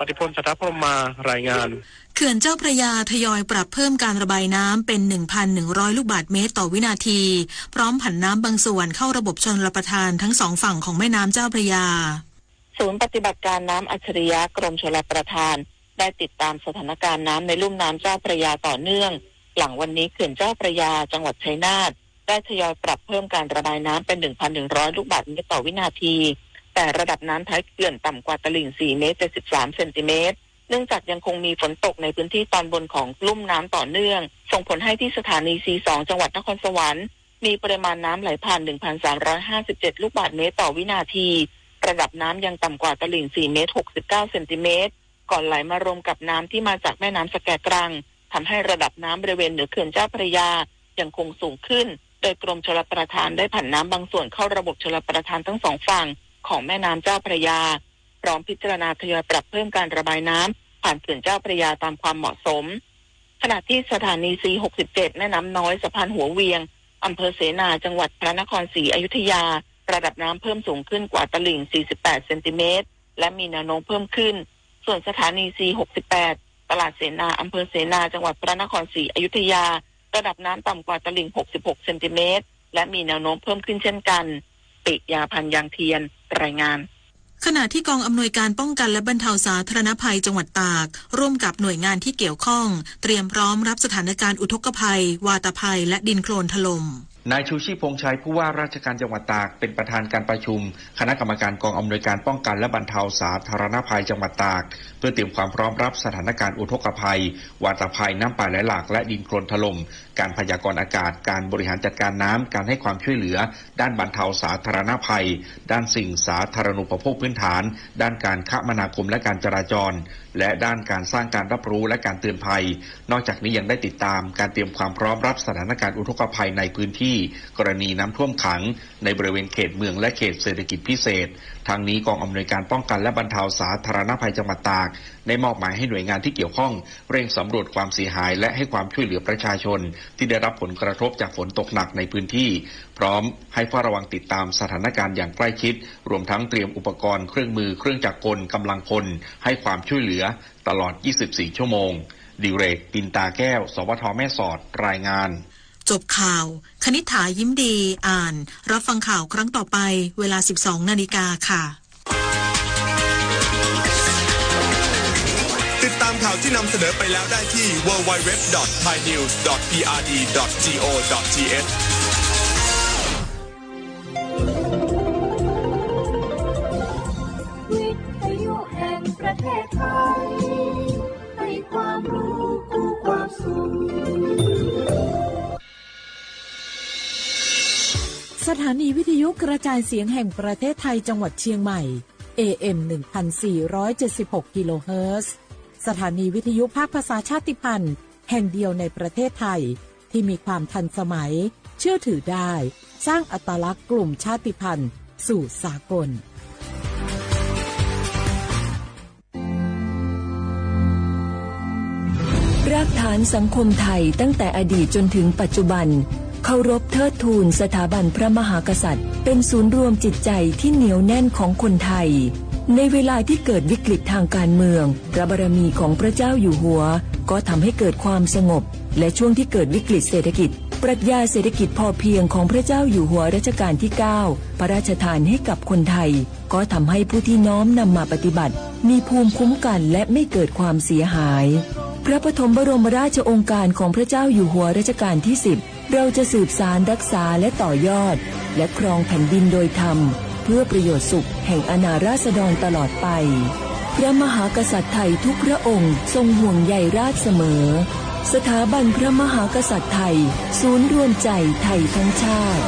ติพล สัทธพรหมมา รายงาน เขื่อนเจ้าพระยาทยอยปรับเพิ่มการระบายน้ำเป็น หนึ่งพันหนึ่งร้อย ลูกบาศก์เมตรต่อวินาที พร้อมผันน้ำบางส่วนเข้าระบบชลประทานทั้งสองฝั่งของแม่น้ำเจ้าพระยา ศูนย์ปฏิบัติการน้ำอัจฉริยะกรมชลประทานได้ติดตามสถานการณ์น้ำในลุ่มน้ำเจ้าพระยาต่อเนื่อง หลังวันนี้เขื่อนเจ้าพระยาจังหวัดชัยนาทได้ทยอยปรับเพิ่มการระบายน้ำเป็น หนึ่งพันหนึ่งร้อย ลูกบาศก์เมตรต่อวินาที แต่ระดับน้ำท้ายเขื่อนต่ำกว่าตลิ่ง สี่ เมตร เจ็ดสิบสาม เซนติเมตร เนื่องจากยังคงมีฝนตกในพื้นที่ตอนบนของลุ่มน้ำต่อเนื่อง ส่งผลให้ที่สถานี ซี สอง จังหวัดนครสวรรค์ มีปริมาณน้ำไหลผ่าน หนึ่งพันสามร้อยห้าสิบเจ็ด ลูกบาศก์เมตรต่อวินาที ระดับน้ำยังต่ำกว่าตลิ่ง สี่ เมตร หกสิบเก้า เซนติเมตร ก่อนไหลมารวมกับน้ำที่มาจากแม่น้ำสแกกรัง ทำให้ระดับน้ำบริเวณเหนือเขื่อนเจ้าพระยายังคงสูงขึ้น โดยกรมชลประทานได้ผันน้ำบางส่วนเข้าระบบชลประทานทั้งสองฝั่งของแม่น้ำเจ้าพระยา พร้อมพิจารณาทยอยปรับเพิ่มการระบายน้ำผ่านเขื่อนเจ้าพระยาตามความเหมาะสม ขณะที่สถานี ซี หกสิบเจ็ด แม่น้ำน้อยสะพานหัวเวียง อำเภอเสนา จังหวัดพระนครศรีอยุธยา ระดับน้ำเพิ่มสูงขึ้นกว่าตลิ่ง สี่สิบแปด เซนติเมตร และมีแนวโน้มเพิ่มขึ้น ส่วนสถานี ซี หกสิบแปด ตลาดเสนา อำเภอเสนา จังหวัดพระนครศรีอยุธยา ระดับน้ำต่ำกว่าตลิ่ง หกสิบหก เซนติเมตร และมีแนวโน้มเพิ่มขึ้นเช่นกัน ปิยาพันธ์ ยางเทียน รายงาน ขณะที่กองอำนวยการป้องกันและบรรเทาสาธารณภัยจังหวัดตาก ร่วมกับหน่วยงานที่เกี่ยวข้อง เตรียมพร้อมรับสถานการณ์อุทกภัย วาตภัย และดินโคลนถล่ม นายชูชีพ พงษ์ชัย ผู้ว่าราชการจังหวัดตาก เป็นประธานการประชุมคณะกรรมการกองอำนวยการป้องกันและบรรเทาสาธารณภัยจังหวัดตาก เพื่อเตรียมความพร้อมรับสถานการณ์อุทกภัย วาตภัย น้ำป่าไหลหลาก และดินโคลนถล่ม การพยากรณ์อากาศ การบริหารจัดการน้ำ การให้ความช่วยเหลือ ด้านบรรเทาสาธารณภัย ด้านสิ่งสาธารณูปโภคพื้นฐาน ด้านการคมนาคมและการจราจร และด้านการสร้างการรับรู้และการเตือนภัย นอกจากนี้ยังได้ติดตามการเตรียมความพร้อมรับสถานการณ์อุทกภัยในพื้นที่ กรณีน้ำท่วมขัง ในบริเวณเขตเมืองและเขตเศรษฐกิจพิเศษ ทั้งนี้กองอำนวยการป้องกันและบรรเทาสาธารณภัยจังหวัดตาก ได้มอบหมายให้หน่วยงานที่เกี่ยวข้อง เร่งสำรวจความเสียหายและให้ความช่วยเหลือประชาชน ที่ได้รับผลกระทบจากฝนตกหนักในพื้นที่ พร้อมให้เฝ้าระวังติดตามสถานการณ์อย่างใกล้ชิด รวมทั้งเตรียมอุปกรณ์เครื่องมือเครื่องจักรกลกำลังพล ให้ความช่วยเหลือตลอด ยี่สิบสี่ ชั่วโมง ดิเรก ปินตาแก้ว สวท แม่สอด รายงาน จบข่าว คณิษฐา ยิ้มดี อ่าน รับฟังข่าวครั้งต่อไป เวลา สิบสอง นาฬิกาค่ะ ติดตามข่าวที่นำเสนอไปแล้วได้ที่ ดับเบิลยู ดับเบิลยู ดับเบิลยู ดอท ไทยนิวส์ ดอท พีอาร์ดี ดอท จี โอ ดอท ที เอช วิทยุแห่งประเทศไทย ให้ความรู้คู่ความสุข สถานีวิทยุกระจายเสียงแห่งประเทศไทยจังหวัดเชียงใหม่ เอ เอ็ม หนึ่งพันสี่ร้อยเจ็ดสิบหก กิโลเฮิรตซ์ สถานีวิทยุภาคภาษาชาติพันธุ์แห่งเดียวในประเทศไทย ที่มีความทันสมัย เชื่อถือได้ สร้างอัตลักษณ์กลุ่มชาติพันธุ์สู่สากล รากฐานสังคมไทยตั้งแต่อดีตจนถึงปัจจุบัน เคารพเทิดทูนสถาบันพระมหากษัตริย์ เป็นศูนย์รวมจิตใจที่เหนียวแน่นของคนไทย ในเวลาที่เกิดวิกฤตทางการเมือง พระบารมีของพระเจ้าอยู่หัว ก็ทำให้เกิดความสงบ และช่วงที่เกิดวิกฤตเศรษฐกิจ ปรัชญาเศรษฐกิจพอเพียงของพระเจ้าอยู่หัวรัชกาลที่ เก้า พระราชทานให้กับคนไทย ก็ทำให้ผู้ที่น้อมนำมาปฏิบัติ มีภูมิคุ้มกันและไม่เกิดความเสียหาย พระปฐมบรมราชโองการของพระเจ้าอยู่หัวรัชกาลที่ สิบ เราจะสืบสานรักษาและต่อยอด และครองแผ่นดินโดยธรรม เพื่อประโยชน์สุขแห่งอาณาราษฎรตลอดไป พระมหากษัตริย์ไทยทุกพระองค์ทรงห่วงใยราษฎรเสมอ สถาบันพระมหากษัตริย์ไทย ศูนย์รวมใจไทยทั้งชาติ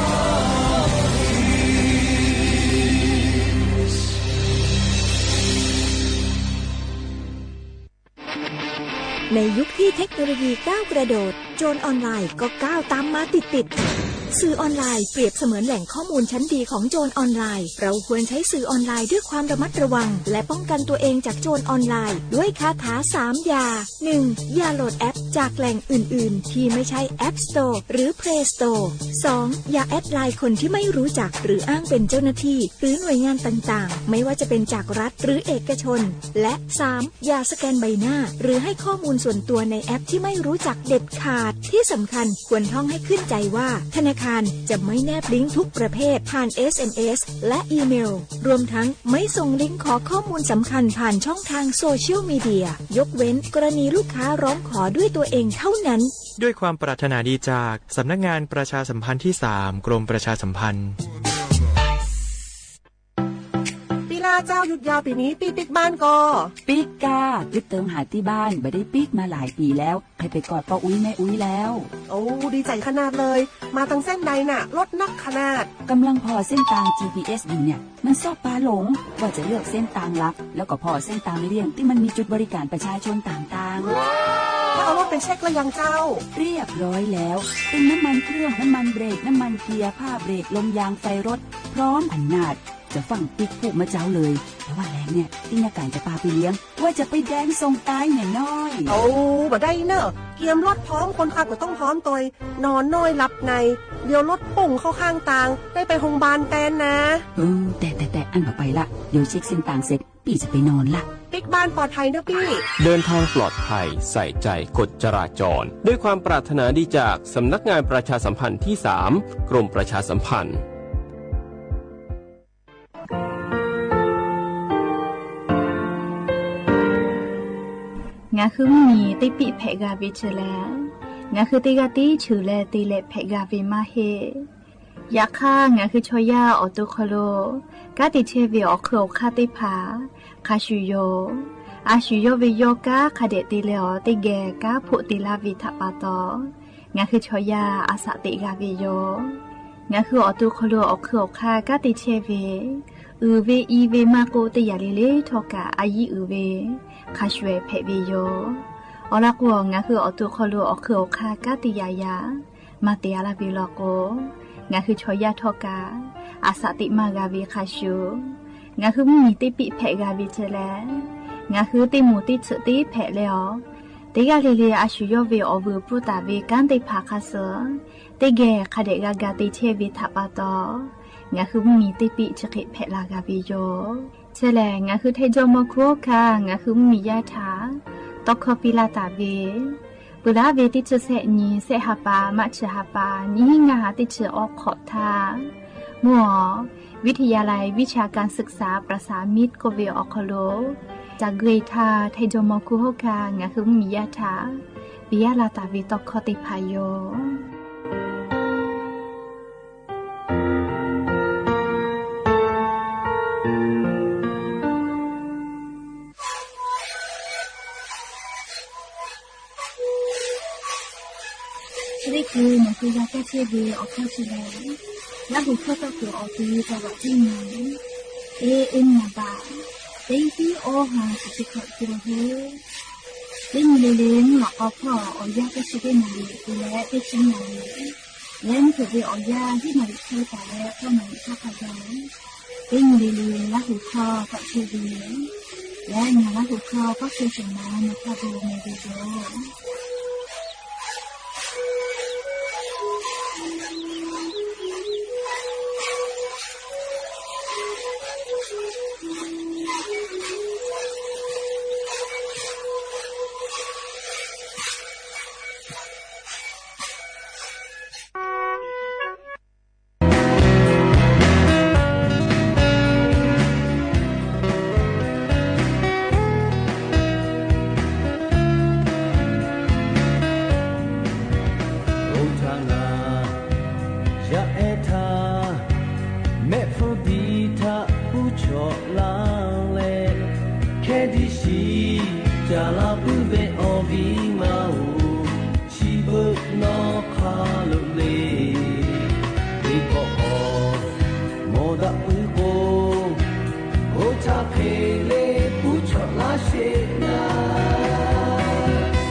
ในยุคที่เทคโนโลยีก้าวกระโดด โจรออนไลน์ก็ก้าวตามมาติดๆ สื่อออนไลน์เปรียบเสมือนแหล่งข้อมูลชั้นดีของโจรออนไลน์ เราควรใช้สื่อออนไลน์ด้วยความระมัดระวัง และป้องกันตัวเองจากโจรออนไลน์ด้วยคาถาสามอย่า หนึ่ง อย่าโหลดแอปจากแหล่งอื่นๆ ที่ไม่ใช่ App Store หรือ Play Store สอง อย่าแอดไลน์คนที่ไม่รู้จักหรืออ้างเป็นเจ้าหน้าที่ หรือหน่วยงานต่างๆ ไม่ว่าจะเป็นจากรัฐหรือเอกชน และสาม อย่าสแกนใบหน้า หรือให้ข้อมูลส่วนตัวในแอปที่ไม่รู้จักเด็ดขาด ที่สำคัญควรท่องให้ขึ้นใจว่า ธนาคารจะไม่แนบลิงก์ทุกประเภทผ่าน เอส เอ็ม เอส และอีเมล รวมทั้งไม่ส่งลิงก์ขอข้อมูลสำคัญผ่านช่องทางโซเชียลมีเดีย ยกเว้นกรณีลูกค้าร้องขอด้วยตัวเองเท่านั้น ด้วยความปรารถนาดีจากสำนักงานประชาสัมพันธ์ที่สาม กรมประชาสัมพันธ์ ปีหน้าเจ้าหยุดยาวปีนี้ ปี้ปิ๊กบ้านก่อ ปิ๊กก้า ปิ๊กเติมหาที่บ้าน บ่ได้ปิ๊กมาหลายปีแล้ว ใครไปกอดป้าอุ๊ยแม่อุ๊ยแล้ว โอ้ ดีใจขนาดเลย มาทางเส้นใดน่ะ รถนักขนาด กำลังผ่อเส้นตาง จี พี เอส อยู่เนี่ย มันชอบปาหลง ว่าจะเลือกเส้นตางลับ แล้วก็ผ่อเส้นตางเลี่ยงที่มันมีจุดบริการประชาชนต่างๆ ถ้าเอารถไปเช็คแล้วยังเจ้า เรียบร้อยแล้ว เป็นน้ำมันเครื่อง น้ำมันเบรก น้ำมันเกียร์ ผ้าเบรก ลมยาง ไฟรถ พร้อมอำนาจ จะฟั่งปิ๊กพูดมาเจ้าเลย แต่ว่าแหลงเนี่ย ติ๊กยาก๋านจะปาไปเลี้ยง ว่าจะไปแดงส่งตายเนี่ยน้อย โอ้ บ่ได้เนอะ เกียมรถพร้อม คนขับก็ต้องพร้อมตวย นอนน้อยหลับใน เดี๋ยวรถปุ่งเข้าข้างตาง ได้ไปโรงพยาบาลแตนนะ เออ แต่ แต่ แต่ อั้นบ่ไปละ เดี๋ยวเช็คเส้นตางเสร็จ ปี้จะไปนอนละ ปิ๊กบ้านปลอดภัยเนอะปี้ เดินทางปลอดภัย ใส่ใจกฎจราจร ด้วยความปรารถนาดีจากสำนักงานประชาสัมพันธ์ที่สาม กรมประชาสัมพันธ์ Ngaˬ hui mvuhˇ miˬ teˇ piˆ hpehꞈ g'a ve chi lehˬ, ngaˬ hui teˇ g'aˇ tiˉ cheuˬ leh te leh hpehꞈ g'a ve maˇ heˆ. Yaꞈ hk'aˇ, ngaˬ hui chaw yaˇ awˬ to hk'aw lo kanˉ te chehˇ ve awˬ hk'eun awˬ hk'aˇ teˇ hpaˍ hk'a shuˍ yoˬ. A shu yawˇ ve yawˇ kanˉ hk'a dehꞈ te leh awˬ teˇ geh kanˉ hpoˆ te laˇ ve htaꞈ pa taw, ngaˬ hui chaw yaˇ a shaꞈ teꞈ g'a ve yoˬ. Ngaˬ hui awˬ to hk'aw lo awˬ hk'eun awˬ hk'aˇ kanˉ te chehˇ ve, uiˍ ve i ve maˇ k'oˆ, teˇ yanˇ le le htawˇ kaꞈ a yiˉ uiˍ ve hk'a shuˍ hpehꞈ ve yoˬ. Awˬ lawn k'o, ngaˬ hui awˬ to hk'aw lo awˬ hk'eun awˬ hk'aˇ kanˉ te yaꞈ yaꞈ maˇ te a laˇ ve law k'o, ngaˬ hui chaw yaˇ htawˇ kaꞈ a shaꞈ teꞈ maˇ g'a ve hk'a shuˍ, ngaˬ hui mvuhˇ miˬ teˇ piˆ hpehꞈ g'a ve chi lehˬ, ngaˬ hui teˇ moˍ teˇ tsuhꞈ teˇ hpehꞈ leh awˬ, teˇ g'aˇ le le a shu yawˇ ve awˬ vuiˬ pfuhˇ taˍ ve kanˉ teˇ hpaˍ hk'a suh teˇ geh hk'a dehꞈ g'a ga te chehˇ ve htaꞈ pa taw, ngaˬ hui mvuhˇ miˬ teˇ piˆ chi hk'e hpehꞈ la g'a ve yoˬ. Chi lehˬ, ngaˬ hui Htaiˇ jawˇmawˇ hkuˇ hawˉ hkanˇ ngaˬ hui mvuhˇ miˬ yaˇ htaꞈ tawˇ hkawˇ piˇ laˇ taˍ ve, peuˬ laˇ ve teˇ chi sehˆ nyi, sehˆ ha pa, maˇ chi ha pa, nyiˇ hinˉ ngaˇ ha teˇ chi awˬ hk'awꞈ htaˇ, mvuhˇ awˬ วิทยาลัยวิชาการศึกษาประสานมิตร k'oˆ ve awˬ hk'aw lo ca gui htaˇ, Htaiˇ jawˇmawˇ hkuˇ hawˉ hkanˇ ngaˬ hui mvuhˇ miˬ yaˇ htaꞈ piˇ laˇ taˍ ve tawˇ hkawˇ teˇ hpaˍ yoˬ. Chi teˇ hkui nawˬ hui g'a kaˇ chehˇ ve awˬ hkawˇ chi lehˬ, Laˇ huˍ hkawˇ tawˇ kuiˬ awˬ ti ca vaꞈ teˇ nyi, teˇ nyi baꞈ, teˇ tiˉ awˇ ha shiˍ chi hkawꞈ te la hui. Teˇ nyi le le mvuhˇ lawꞈ k'aw hpawˇ awˬ yanˇ teˇ chi teˇ naˍ riˍ te leh teˇ chi naˍ riˍ, leh mvuhˇ hpeuꞈ ve awˬ yanˇ hiˉ naˍ riˍ hk'e taˍ leh k'awˇ naˍ riˍ hk'aˇ hk'a gaˬ, teˇ nyi le le Laˇ huˍ hkawˇ tawˆ chehˇ ve, leh ngaˬ Laˇ huˍ hkawˇ tawˆ chehˇ shehˍ ma nawˬ hk'a gaˬ meh ve yoˬ. Oˇ htaˇ ngaˬ yaˇ ehˉ htaˇ, mehˆ hpfuhˇ diˬ htaꞈ uˉ chawꞈ laˇ leh, hkeh diˇ shiˍ caˍ laˇ puiˉ ve awˬ viˉ ma-oˬ, chi beuꞈ nawˬ hk'a lo le. Teˇ pawˆ k'awꞈ mawˬ daꞈ puiˉ k'o, oˇ htaˇ hk'e le puˉ chawꞈ laˇ sheˍ naˍ.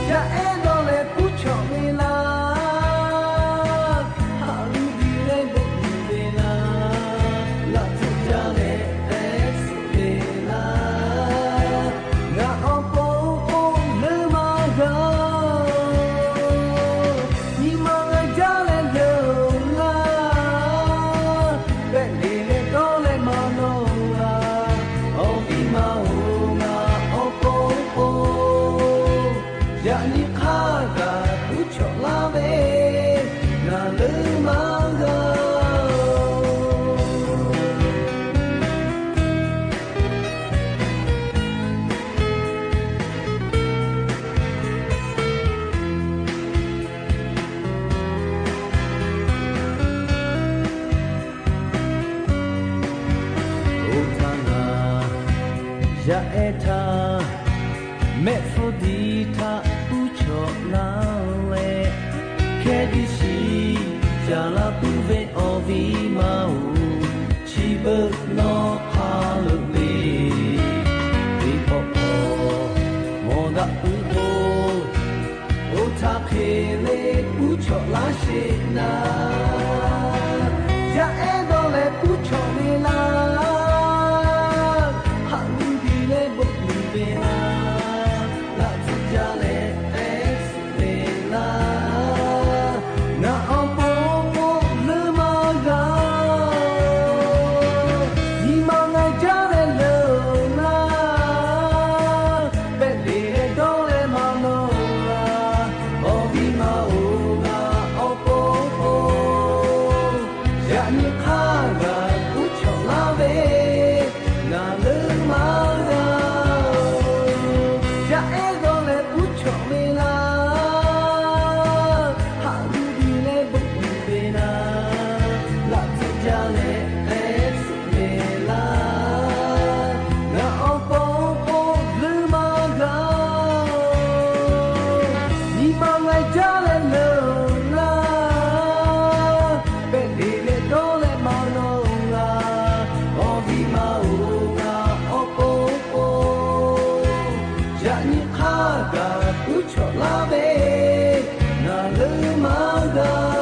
Yaˇ ehˉ dawˇ leh puˉ chawꞈ ve laˇ, haꞈ luˇ di Aˬ leh, hkeh tiˉ shiˍ caˍ laˇ puiˉ ve awˬ viˉ ma-oˬ, chi beuꞈ nawˬ hk'a leuꞈ le. Teˇ pawˆ hk'aw mawˬ daꞈ puiˉ k'o, oˇ htaˇ hk'e le puˇ chawꞈ laˇ sheˍ naˍ, yaˇ ehˉ dawˇ leh puˇ chawꞈ ve laˇ. Haꞈ g'uˇ diˬ leh bon uiˍ ve naˍ, laꞈ tcuhˆ jaˇ leh k'ehˉ suh ve laˇ. Ngaˬ awˬ pon k'o leuˉ maˇ g'a-oˬ, nyi ma ngaˬ jaˇ leh leuˬ laˇ. Pehꞈ deˬ leh dawˇ leh maˍ nawˬ laˇ, awˬ viˉ ma-oˬ, ngaˬ awˬ pon k'o yaꞈ nyi hk'aˇ g'a puˇ chawꞈ laˇ ve, ngaˬ leuˉ maˇ g'a-oˬ, yaˇ ehˉ dawˇ leh puˇ chawꞈ ve laˇ. Haꞈ g'uˇ diˬ leh bon uiˍ ve naˍ, laꞈ tcuhˆ jaˇ leh k'ehˉ suh ve laˇ. Ngaˬ awˬ pon k'o leuˉ maˇ g'a-oˬ, nyi ma ngaˬ jaˇ leh leuˬ laˇ. Pehꞈ deˬ leh dawˇ leh maˍ nawˬ laˇ, awˬ viˉ ma-oˬ, ngaˬ awˬ pon k'o yaꞈ nyi hk'aˇ g'a puˇ chawꞈ laˇ ve, ngaˬ leuˉ maˇ g'a-oˬ.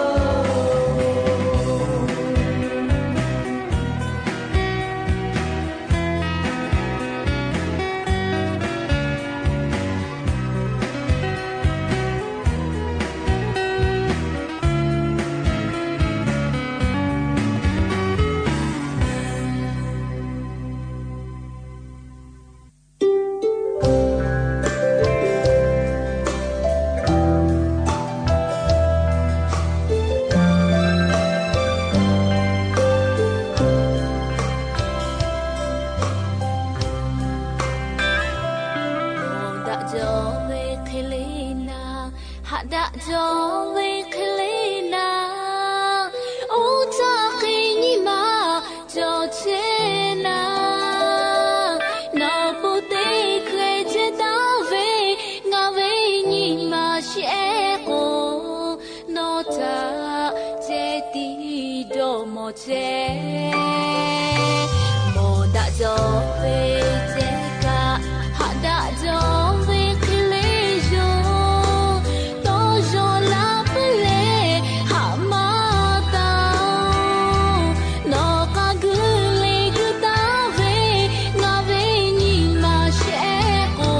Haꞈ daꞈ jaw ve hk'e le naˍ, haꞈ daꞈ jaw ve hk'e le naˍ, oˇ htaˇ hk'e nyi ma cawˬ chehˇ naˍ. Nawˬ po teˇ hkeh chehˇ taˍ ve, ngaˬ ve nyi ma shehˆ k'o, nawˬ htaꞈ ceh tiˉ dawˇ mawˬ chehˇ. Mawˬ daꞈ jaw ve ceh kaꞈ, haꞈ daꞈ jaw ve hk'e le yoˬ. Tawˇ yaw laˇ puiˉ leh haꞈ maˇ taˍ-oˬ, nawˬ k'a guˇ le guˇ taˍ ve, ngaˬ ve nyi ma shehˆ k'o,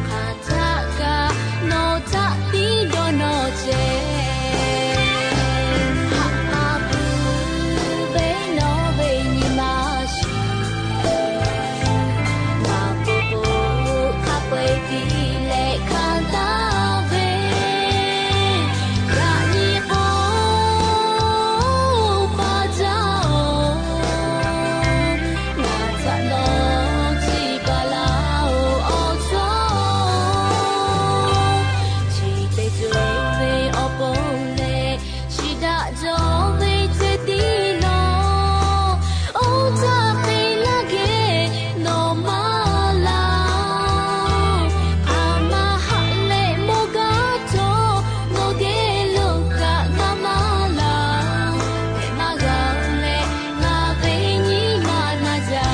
hk'aˬ htaˆ kaꞈ nawˬ htaꞈ tiˉ dawˇ nawˬ chehˇ. Haꞈ k'a puiˉ ve nawˬ ve nyi ma shiˍ, ngaˬ po k'o hk'a peu-eˬ tiˉ leh hkanˍ taˍ ve, yaꞈ nyi k'o pa jaˇ-oˬ, ngaˬ htaꞈ nawˬ chi kaˬ laˇ-oˬ, awˬ chawˇ-oˬ. Chi teˇ ceuˬ ve awˬ pon leh, chi daꞈ jaw ve ceh tiˉ nawˬ, oˇ htaˇ hk'e laˇ geh nawˬ maˇ laˬ. Hk'aˬ ma haꞈ leh mawˇ gaˇ htawˇ, nawˬ geh lo kaꞈ ngaˬ maˇ laˬ. Hpehꞈ maˇ g'a leh ngaˬ ve nyi ma na jaˇ.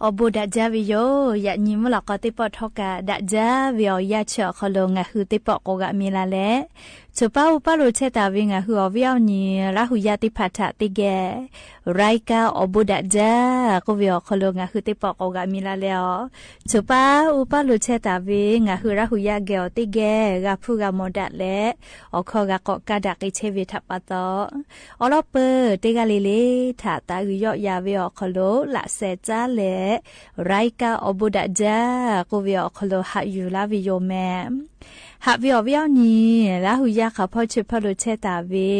Awˬ bon daꞈ jaˇ ve yoˬ. Yaꞈ nyi mvuhˇ lawꞈ k'aw teˇ pawˆ htawˇ kaꞈ daꞈ jaˇ ve awˬ yanˇ chi awˬ hk'aw lo ngaˬ hui teˇ pawˆ k'awꞈ g'aꞈ mi la leh, choˬ paˉ uˉ paˉ lo chehˇ taˍ ve ngaˬ hui awˬ viˉ awˬ nyi Laˇ hu yaˇ teˇ hpaˍ htaꞈ teˇ geh รายการ Awˬ bon daꞈ jaˇ k'oˆ ve awˬ hk'aw lo ngaˬ hui teˇ pawˆ k'awꞈ g'aꞈ mi la leh awˬ, choˬ paˉ uˉ paˉ lo chehˇ taˍ ve ngaˬ hui Laˇ hu yaˇ geh awˬ teˇ geh g'a hpuˇ g'a mawˬ daꞈ leh, awˬ hkawˇ g'a k'awꞈ kaˇ daꞈ k'ai chehˇ ve htaꞈ pa taw, awˬ lawn peuˬ teˇ g'aˇ le le htaꞈ taˍ g'uiˬ yawˆ ya ve awˬ hk'aw lo laꞈ sheh caˉ leh, รายการ Awˬ bon daꞈ jaˇ k'oˆ ve awˬ hk'aw lo haꞈ yuˬ laˇ ve yoˬ mehˍ. Haꞈ ve awˬ viˉ awˬ nyi Laˇ hu yaˇ hk'aˬ hpawˇ chi hpawˇ lo chehˇ taˍ ve,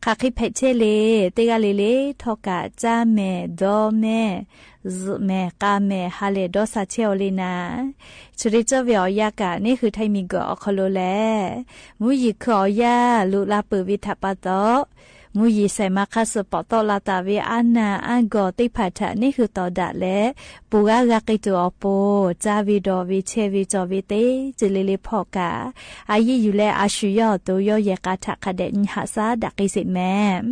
hk'aˬ hk'e hpehꞈ chehˇ le, teˇ g'aˇ le le htawˇ kaꞈ caˇ mehˍ, dawˇ mehˍ, zuhꞈ mehˍ, k'a mehˍ, ha lehˬ dawˇ sha chehˇ-aw le naˍ. Chi hk'e cawˇ ve awˬ yanˇ kaꞈ neˇ hui Htaiˇ miˬguiˬ awˬ hk'aw lo lehˬ, mvuhˇ yeˬ hkui awˬ yanˇ loꞈ la peuˬ ve htaꞈ pa taw, mvuhˇ yeˬ shaiˍ ma hk'aˇ suh pawꞈ tawˆ la taˍ ve aˉ naˆ aˉ gawˬ teˇ hpaˍ htaꞈ neˇ hui tawˍ daꞈ leh, ponˬ g'aˇ g'a k'ai tuˬ awˬ pon caˇ ve dawˬ ve chehˇ ve cawˬ ve teˇ ceuˬ le le hpawˇ kaꞈ, a yiˇ yuˬ leh a shu yawˇ awˬ to yawˇ yehˬ k'a htaꞈ hk'a dehꞈ nyi haꞈ shaˉ daꞈ k'ai sheˍ mehˍ.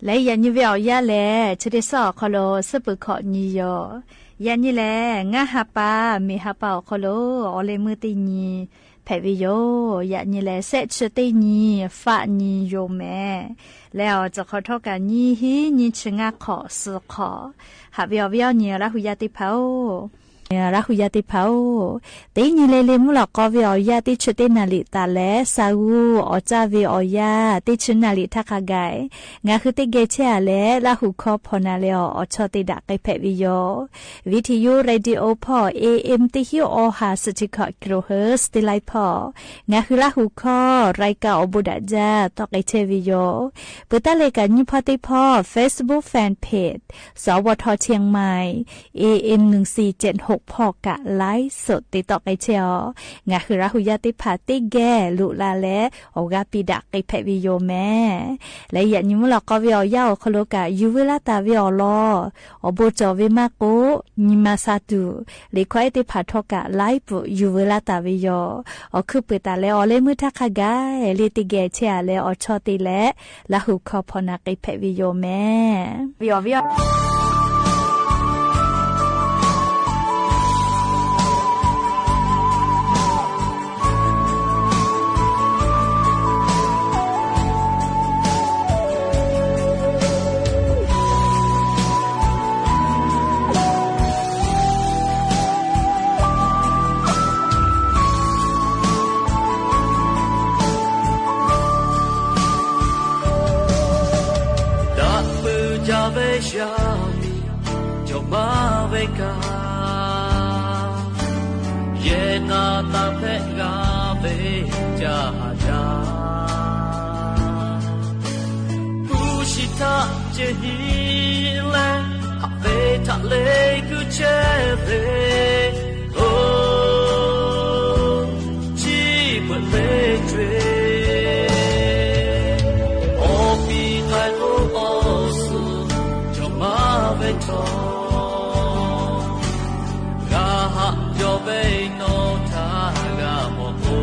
Leh yaꞈ nyi ve awˬ yanˇ lehˬ, chi teˇ suhˉ awˬ hk'aw lo suhˉ peuˬ hkawꞈ nyi yoˬ. Yaꞈ nyi lehˬ, ngaˇ ha pa, miˬ ha pa awˬ hk'aw lo awˬ leh meuˇ teˇ nyi hpehꞈ ve yoˬ. Yaꞈ nyi lehˬ, shehˆ chi teˇ nyi, faˆ nyi yoˬ mehˍ. Leh awˬ ceuˬ hk'aw htawˇ kaꞈ nyiˇ hinˉ nyiˇ chi ngaˇ hk'awꞈ suhˍ hk'awꞈ. Haꞈ ve awˬ viˉ awˬ nyi Laˇ hu yaˇ teˇ hpaˍ-oˬ, Laˇ hu yaˇ teˇ hpaˍ-oˬ, teˇ nyi le le mvuhˇ lawꞈ k'aw ve awˬ yanˇ teˇ chi teˇ naˍ riˍ taˍ leh, sa g'uˇ awˬ caˇ ve awˬ yanˇ teˇ chi naˍ riˍ htaˇ hk'a gaˬ, ngaˬ hui teˇ geh chehˇ-a leh Laˇ hu hkawˇ hpawnˬ na leh awˬ, awˬ chawˇ te daꞈ k'ai hpehꞈ ve yoˬ. Viˇ hteꞈ yuˇ radio hpawˇ A M teˇ hinˉ awˬ ha suhˍ chi hkawꞈ kilohertz teˇ laiˉ hpawˇ, ngaˬ hui Laˇ hu hkawˇ รายการ Awˬ bon daꞈ jaˇ tawˆ k'ai chehˇ ve yoˬ. Peuˬ taˉ leh kaꞈ nyiˇ hpawˇ teˇ hpawˇ Facebook fan page สวท เชียงใหม่ A M หนึ่งสี่เจ็ดหก hpawˇ kaꞈ ไลฟ์สด te tawˆ k'ai chehˇ-aw. Ngaˬ hui Laˇ hu yaˇ teˇ hpaˍ teˇ geh loꞈ la leh awˬ g'aˇ piˇ daꞈ k'ai hpehꞈ ve yoˬ mehˍ. Leh yaꞈ nyi mvuhˇ lawꞈ k'aw ve awˬ yanˇ awˬ hk'aw lo kaꞈ yuˬ veu laˇ taˍ ve awˬ lawn, awˬ bon cawˬ ve maˇ k'oˆ, nyi ma sha tuˬ, liꞈ hkawˇ ehˉ teˇ hpaˍ htawˇ kaꞈ ไลฟ์ peuˬ yuˬ veu laˇ taˍ ve yoˬ. Awˬ hkuiˉ puiˍ taˍ leh awˬ leh meuˇ htaˇ hk'a gaˬ le teˇ geh chehˇ-a leh awˬ chawˇ te leh Laˇ hu hkawˇ hpawnˬ na k'ai hpehꞈ ve yoˬ mehˍ. Daꞈ peuˬ jaˇ ve yaˇ miˇ cawˬ maˇ ve kaꞈ, yehˬ k'a taˇ hpehꞈ g'a ve jaˇ haꞈ jaˇ. Hpu shi htaꞈ ceh hiˉ leh, haꞈ ve htaꞈ leh kuˇ chehˇ ve, oˬ, chi beuꞈ ve co-e, awˬ piˇ k'ai k'o awˬ suhˍ cawˬ maˇ ve htawˇ, g'a haꞈ yawˬ ve nawˬ htaꞈ g'a mawˬ k'o,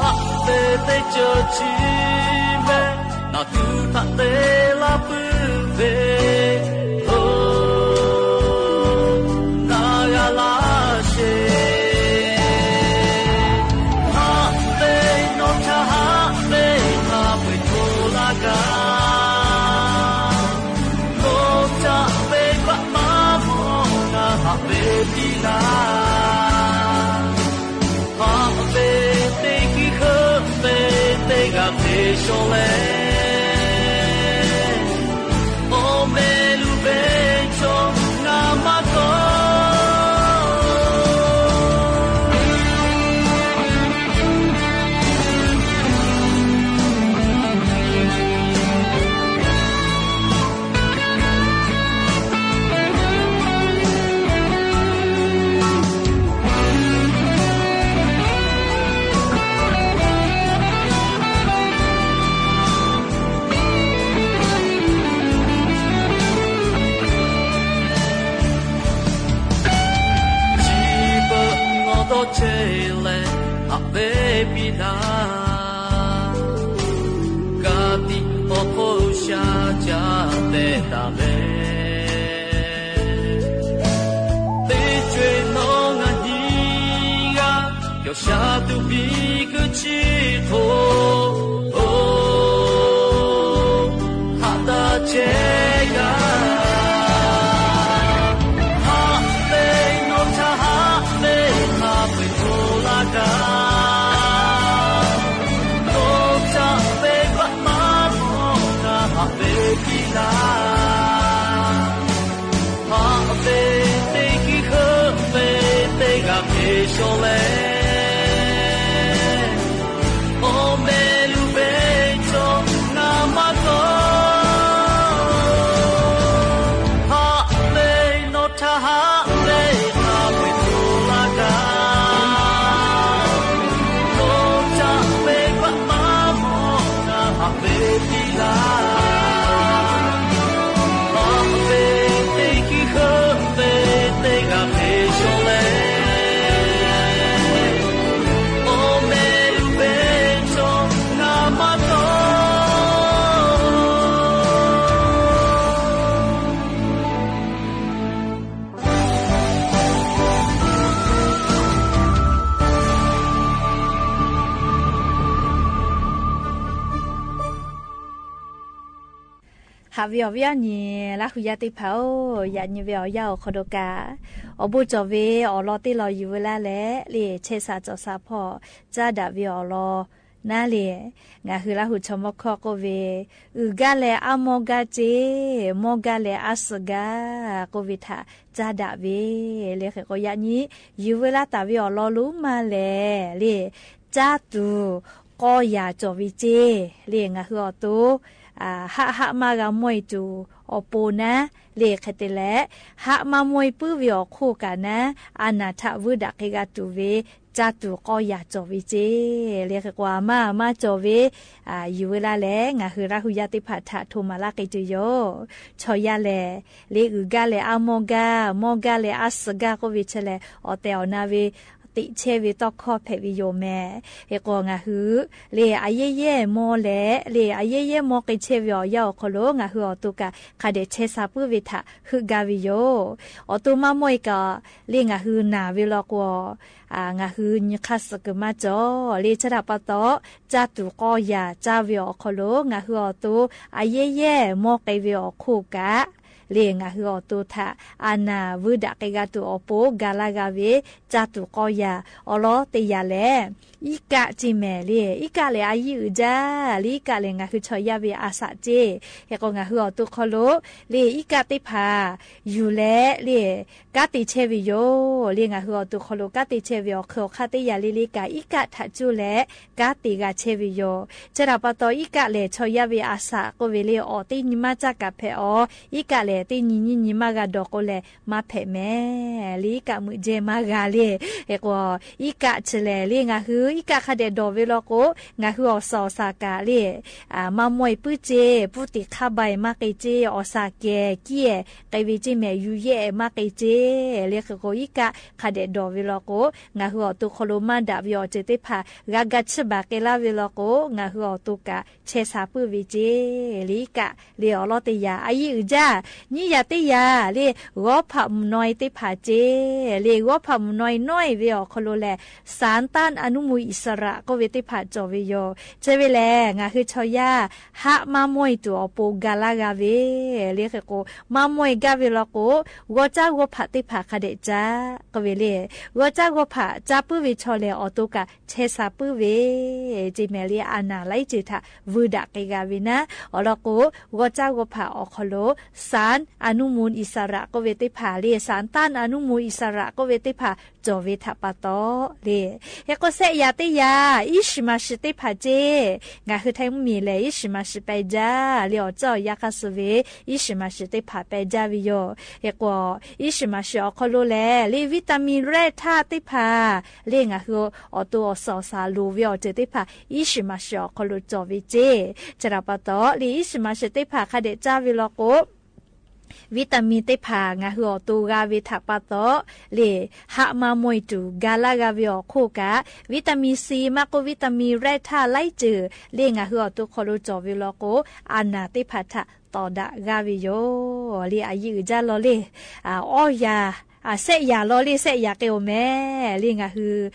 haꞈ ve teˇ ceuˬ chi ve, ngaˬ tuˬ htaꞈ te laˇ puiˉ ve, oˬ, naˬ g'a laˇ sheˍ. Haꞈ ve nawˬ htaꞈ haꞈ ve hk'a peu-eˬ hto laˇ gaˇ. Nawˬ htaꞈ ve kaꞈ maˇ mawˬ, ngaˬ haꞈ ve piˇ laˇ. Haꞈ ve teˇ hkiˇ heuˆ ve teˇ g'aˇ te shawˍ leh, awˬ meh luˬ ve chaw ngaˬ maˇ kawˆ. Chi beuꞈ ngaˬ dawˇ chehˇ leh haꞈ ve piˇ laˇ. Ka tiꞈ awˬ hk'oˆ sha caˇ tehꞈ taˍ ve Sha tuˬ piˇ kuiˬ chi hk'oˆ, haꞈ taˇ chehˇ g'a. Haꞈ ve, nawˬ htaꞈ haꞈ ve, haꞈ ve hto laˇ gaˇ. Nawˬ htaꞈ venˇ baˆ maˇ mawˬ, ngaˬ haꞈ ve piˇ laˇ. Haꞈ ve teˇ hkiˇ heuˆ ve teˇ g'aˇ hk'e shawˍ leh, awˬ meh luˬ ve chaw ngaˬ maˇ tawˍ. Haꞈ ve, nawˬ htaꞈ haꞈ ve, haꞈ ve hto laˇ gaˇ. Nawˬ htaꞈ venˇ baˆ maˇ mawˬ, ngaˬ haꞈ ve piˇ laˇ. Haꞈ ve teˇ hkiˇ heuˆ ve teˇ g'aˇ hk'e shawˍ leh, awˬ meh luˬ ve chaw ngaˬ maˇ tawˍ. Haꞈ ve awˬ viˉ awˬ nyi Laˇ hu yaˇ teˇ hpaˍ-oˬ, yaꞈ nyi ve awˬ yanˇ awˬ hk'aw lo kaꞈ, awˬ bon cawˬ ve awˬ lawn teˇ lawn yuˬ veu laˇ leh, le chehˇ sha cawˬ sha hpawˇ caˇ daꞈ ve awˬ lawn naˉ le, ngaˬ hui Laˇ hu chaw mawˇ hkawˇ k'oˆ ve, uiˍ gaˇ leh aˉ mawˇ gaˇ ceˇ, mawˇ gaˇ leh aˉ suh gaˇ k'oˆ ve htaꞈ caˇ daꞈ ve le. Hk'e k'o, yaꞈ nyi yuˬ veu laˇ taˍ ve awˬ lawn lonˉ maˇ lehˬ le, caˇ tuˬ k'aw yaˍ cawˬ ve ceˇ le. Ngaˬ hui awˬ to haˆ haˆ maˇ g'a mawˇ-e tuˬ awˬ pon naˉ le, hk'e te leh, haˆ maˇ mawˇ-e puiˉ ve awˬ hk'oˆ kaꞈ naˉ, a naˍ htaꞈ vuiˇ daꞈ hk'e g'a tuˬ ve caˇ tuˬ k'aw yaˍ cawˬ ve ceˇ le. Hk'e k'o, a maˇ a maˇ cawˬ ve yuˬ veu laˇ leh, ngaˬ hui Laˇ hu yaˇ teˇ hpaˍ htaꞈ hto maˍ laˇ k'ai tuˬ yoˬ. Chaw yaˇ lehˬ, le uiˍ gaˇ leh aˉ mawˇ gaˇ, mawˇ gaˇ leh aˉ suh gaˇ k'oˆ ve chi lehˬ, awˬ tehˬ awˬ na ve teꞈ chehˇ ve tawˇ hkawˇ hpehꞈ ve yoˬ mehˍ. Hk'e k'o, ngaˬ hui le a yehˇ yehˇ mawˇ leh, le a yehˇ yehˇ mawˇ k'ai chehˇ ve awˬ yanˇ awˬ hk'aw lo ngaˬ hui awˬ to kaꞈ hk'a dehꞈ chehˇ sha puiˉ ve htaꞈ heuˆ gaˇ ve yoˬ. Awˬ to maˇ mawˇ-e kaꞈ, le ngaˬ hui naˬ ve law k'o, ngaˬ hui nyi hk'aˇ suh kuiˬ maˇ cawˬ le. Chi htaꞈ pa taw, caˇ tuˬ k'aw yaˍ caˇ ve awˬ hk'aw lo ngaˬ hui awˬ to a yehˇ yehˇ mawˇ k'ai ve awˬ hk'oˆ kaꞈ, le ngaˬ hui awˬ to htaꞈ a naˍ vuiˇ daꞈ k'ai g'a tuˬ awˬ pon ga laˇ g'a ve caˇ tuˬ k'aw yaˍ awˬ lawn teˇ yaꞈ lehˬ, iˉ kaˆ ceˇ mehˍ le. Iˉ kaˆ lehˬ a yiˇ uiˍ jaˇ le. Iˉ kaˆ lehˬ ngaˬ hui chaw yaˇ ve a shaꞈ ceˇ. Hk'e k'o, ngaˬ hui awˬ to hk'aw lo le iˉ kaˆ teˇ hpaˍ yuˬ leh le kanˉ te chehˇ ve yoˬ le. Ngaˬ hui awˬ to hk'aw lo kanˉ te chehˇ ve awˬ hk'eun awˬ hk'aˇ teˇ yaꞈ le le kaꞈ, iˉ kaˆ htaꞈ cuˇ leh kanˉ te g'a chehˇ ve yoˬ. Chi htaꞈ pa taw, iˉ kaˆ lehˬ chaw yaˇ ve a shaꞈ k'oˆ ve le, awˬ teˇ nyi maˇ caˇ kaꞈ hpehꞈ-aˬ. Iˉ kaˆ lehˬ teˇ nyi nyiˇ nyi maˇ g'a dawˬ k'o lehˬ, maˇ hpehꞈ mehˍ le. Iˉ kaˆ meuꞈ jehˇ maˇ g'a le. Hk'e k'o, iˉ kaˆ chi lehˬ le, ngaˬ hui iˉ kaˆ hk'a dehꞈ dawˬ ve law k'o, ngaˬ hui awˬ suhˍ awˬ shaˍ kaꞈ le, maˇ mawˇ-e puiˉ ceˇ, puˇ tiꞈ hk'aˇ ba-e maˇ k'ai ceˇ, awˬ shaˍ kehˬ kiˇ-e k'ai ve ceˇ mehˍ, yuˬ yehˆ-e maˇ k'ai ceˇ le. Hk'e k'o, iˉ kaˆ hk'a dehꞈ dawˬ ve law k'o, ngaˬ hui awˬ to hk'aw lo maˇ daꞈ ve awˬ ceuˬ teˇ hpaˍ g'a ga chiˇ baˬ k'ai laˇ ve law k'o, ngaˬ hui awˬ to kaꞈ chehˇ sha puiˉ ve ceˇ le. Iˉ kaˆ le awˬ lawn teˇ yaꞈ a yiˇ uiˍ jaˇ. Nyiˇ yaꞈ teˇ yaꞈ le, g'awˇ hpaꞈ mvuhˬ naw-e teˇ hpaˍ ceˇ le. G'awˇ hpaꞈ mvuhˬ naw-e nawˉ-e ve awˬ hk'aw lo lehˬ, สารต้านอนุมูลอิสระ k'oˆ ve teˇ hpaˍ cawˬ ve yoˬ. Chi ve lehˬ, ngaˬ hui chaw yaˇ haˆ maˇ mawˇ-e tuˬ awˬ pon ga laˇ g'a ve le. Hk'e k'o, maˇ mawˇ-e gaˇ ve law k'o, g'awˇ caˉ g'awˇ hpaꞈ teˇ hpaˍ hk'a dehꞈ caˇ k'oˆ ve le. G'awˇ caˉ g'awˇ hpaꞈ caˇ puiˉ ve chaw lehˬ, awˬ to kaꞈ chehˇ sha puiˉ ve ceˇ mehˍ le. A naˍ laiˉ ceuˬ htaꞈ vuiˇ daꞈ k'ai g'a ve naˉ. Awˬ lawn k'o, g'awˇ caˉ g'awˇ hpaꞈ awˬ hk'aw lo สารอนุมูลอิสระ k'oˆ ve teˇ hpaˍ le, สารต้านอนุมูลอิสระ k'oˆ ve teˇ hpaˍ cawˬ ve htaꞈ pa taw le. Hk'e k'o, shehˆ yaꞈ teˇ yaꞈ iˉ shiˍ maˍ shiˍ teˇ hpaˍ ceˇ. Ngaˬ hui Htaiˇ mvuhˇmiˬ lehˬ, iˉ shiˍ maˍ shiˍ peh jaˇ le. Awˬ ceuˬ awˬ yanˇ hk'aˇ suh ve iˉ shiˍ maˍ shiˍ teˇ hpaˍ peh jaˇ ve yoˬ. Hk'e k'o, iˉ shiˍ maˍ shiˍ awˬ hk'aw lo lehˬ le, วิตามิน แร่ธาตุ teˇ hpaˍ le, ngaˬ hui awˬ to awˬ suhˍ awˬ shaˍ loˍ ve awˬ ceuˬ teˇ hpaˍ iˉ shiˍ maˍ shiˍ awˬ hk'aw lo cawˬ ve ceˇ. Chi htaꞈ pa taw le, iˉ shiˍ maˍ shiˍ teˇ hpaˍ hk'a dehꞈ caˇ ve law k'o, วิตามิน teˇ hpaˍ ngaˬ hui awˬ to g'a ve htaꞈ pa taw le, haˆ maˇ mawˇ-e tuˬ ga laˇ g'a ve awˬ hk'oˆ kaꞈ, วิตามิน ซี maˇ k'oˆ วิตามิน แร่ธาตุ laiˉ ceuˬ le, ngaˬ hui awˬ to hk'aw lo cawˬ ve law k'o, a naˍ teˇ hpaˍ htaꞈ tawˍ daꞈ g'a ve yoˬ le. A yiˇ uiˍ jaˇ law le. Awˇ yaˇ Shehˆ yaꞈ law le, shehˆ yaꞈ k'ai-oˬ mehˍ le. Ngaˬ hui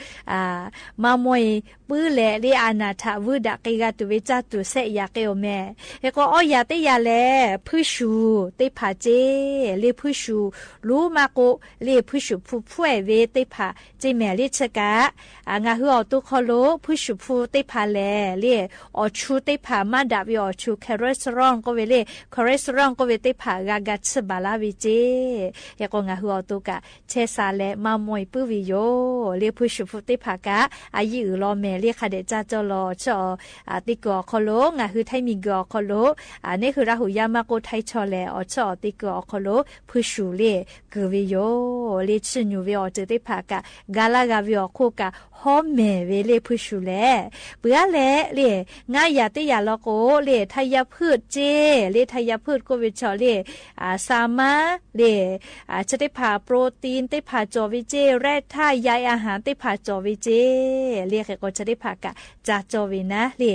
maˇ mawˇ-e puiˉ leh le, a naˍ htaꞈ vuiˇ daꞈ k'ai g'a tuˬ ve caˇ tuˬ shehˆ yaꞈ k'ai-oˬ mehˍ. Hk'e k'o, awˇ yaꞈ teˇ yaꞈ lehˬ, hpuiˇ shuˍ teˇ hpaˍ ceˇ le. Hpuiˇ shuˍ lonˉ maˇ k'oˆ le, hpuiˇ shuˍ hpu hpfuhˇ-ehˍ ve teˇ hpaˍ ceˇ mehˍ le. Chi kaꞈ ngaˬ hui awˬ to hk'aw lo hpuiˇ shuˍ hpu teˇ hpaˍ lehˬ le, awˬ chu teˇ hpaˍ maˇ daꞈ ve awˬ chu, cholesterol k'oˆ ve le, cholesterol k'oˆ ve teˇ hpaˍ g'a ga tsuhˇ baˬ laˇ ve ceˇ. Hk'e k'o, ngaˬ hui awˬ to kaꞈ chehˇ sha leh maˇ mawˇ-e puiˉ ve yoˬ le. Hpuiˇ shuˍ hpu teˇ hpaˍ kaꞈ a yiˇ uiˍ law mehˍ le. Hk'a dehꞈ caˇ cawˇ law awˬ chi awˬ teˇ kuiˬ awˬ hk'aw lo, ngaˬ hui Htaiˇ miˬguiˬ awˬ hk'aw lo neˉ hui Laˇ huˍ yaˇ maˇ k'oˆ Htaiˇ chaw lehˬ, awˬ chi awˬ teˇ kuiˬ awˬ hk'aw lo hpuiˇ shuˍ le kuiˬ ve yoˬ le. Chiˇ nyi ve awˬ ceuˬ teˇ hpaˍ kaꞈ ga laˇ g'a ve awˬ hk'oˆ kaꞈ, hawˉ mehˍ ve le hpuiˇ shuˍ lehˬ. Peuˬ aˉ leh le, ngaˇ yaꞈ teˇ yaꞈ law k'o le, htaˇ yaˇ hpuiˇ ceˇ le. Htaˇ yaˇ hpuiˇ k'oˆ ve chaw le, saˍ maˇ le, chi teˇ hpaˍ protein teˇ hpaˍ cawˬ ve ceˇ, แร่ธาตุ ใยอาหาร teˇ hpaˍ cawˬ ve ceˇ le. Hk'e k'o, chi teˇ hpaˍ kaꞈ caˇ cawˇ ve naˉ le,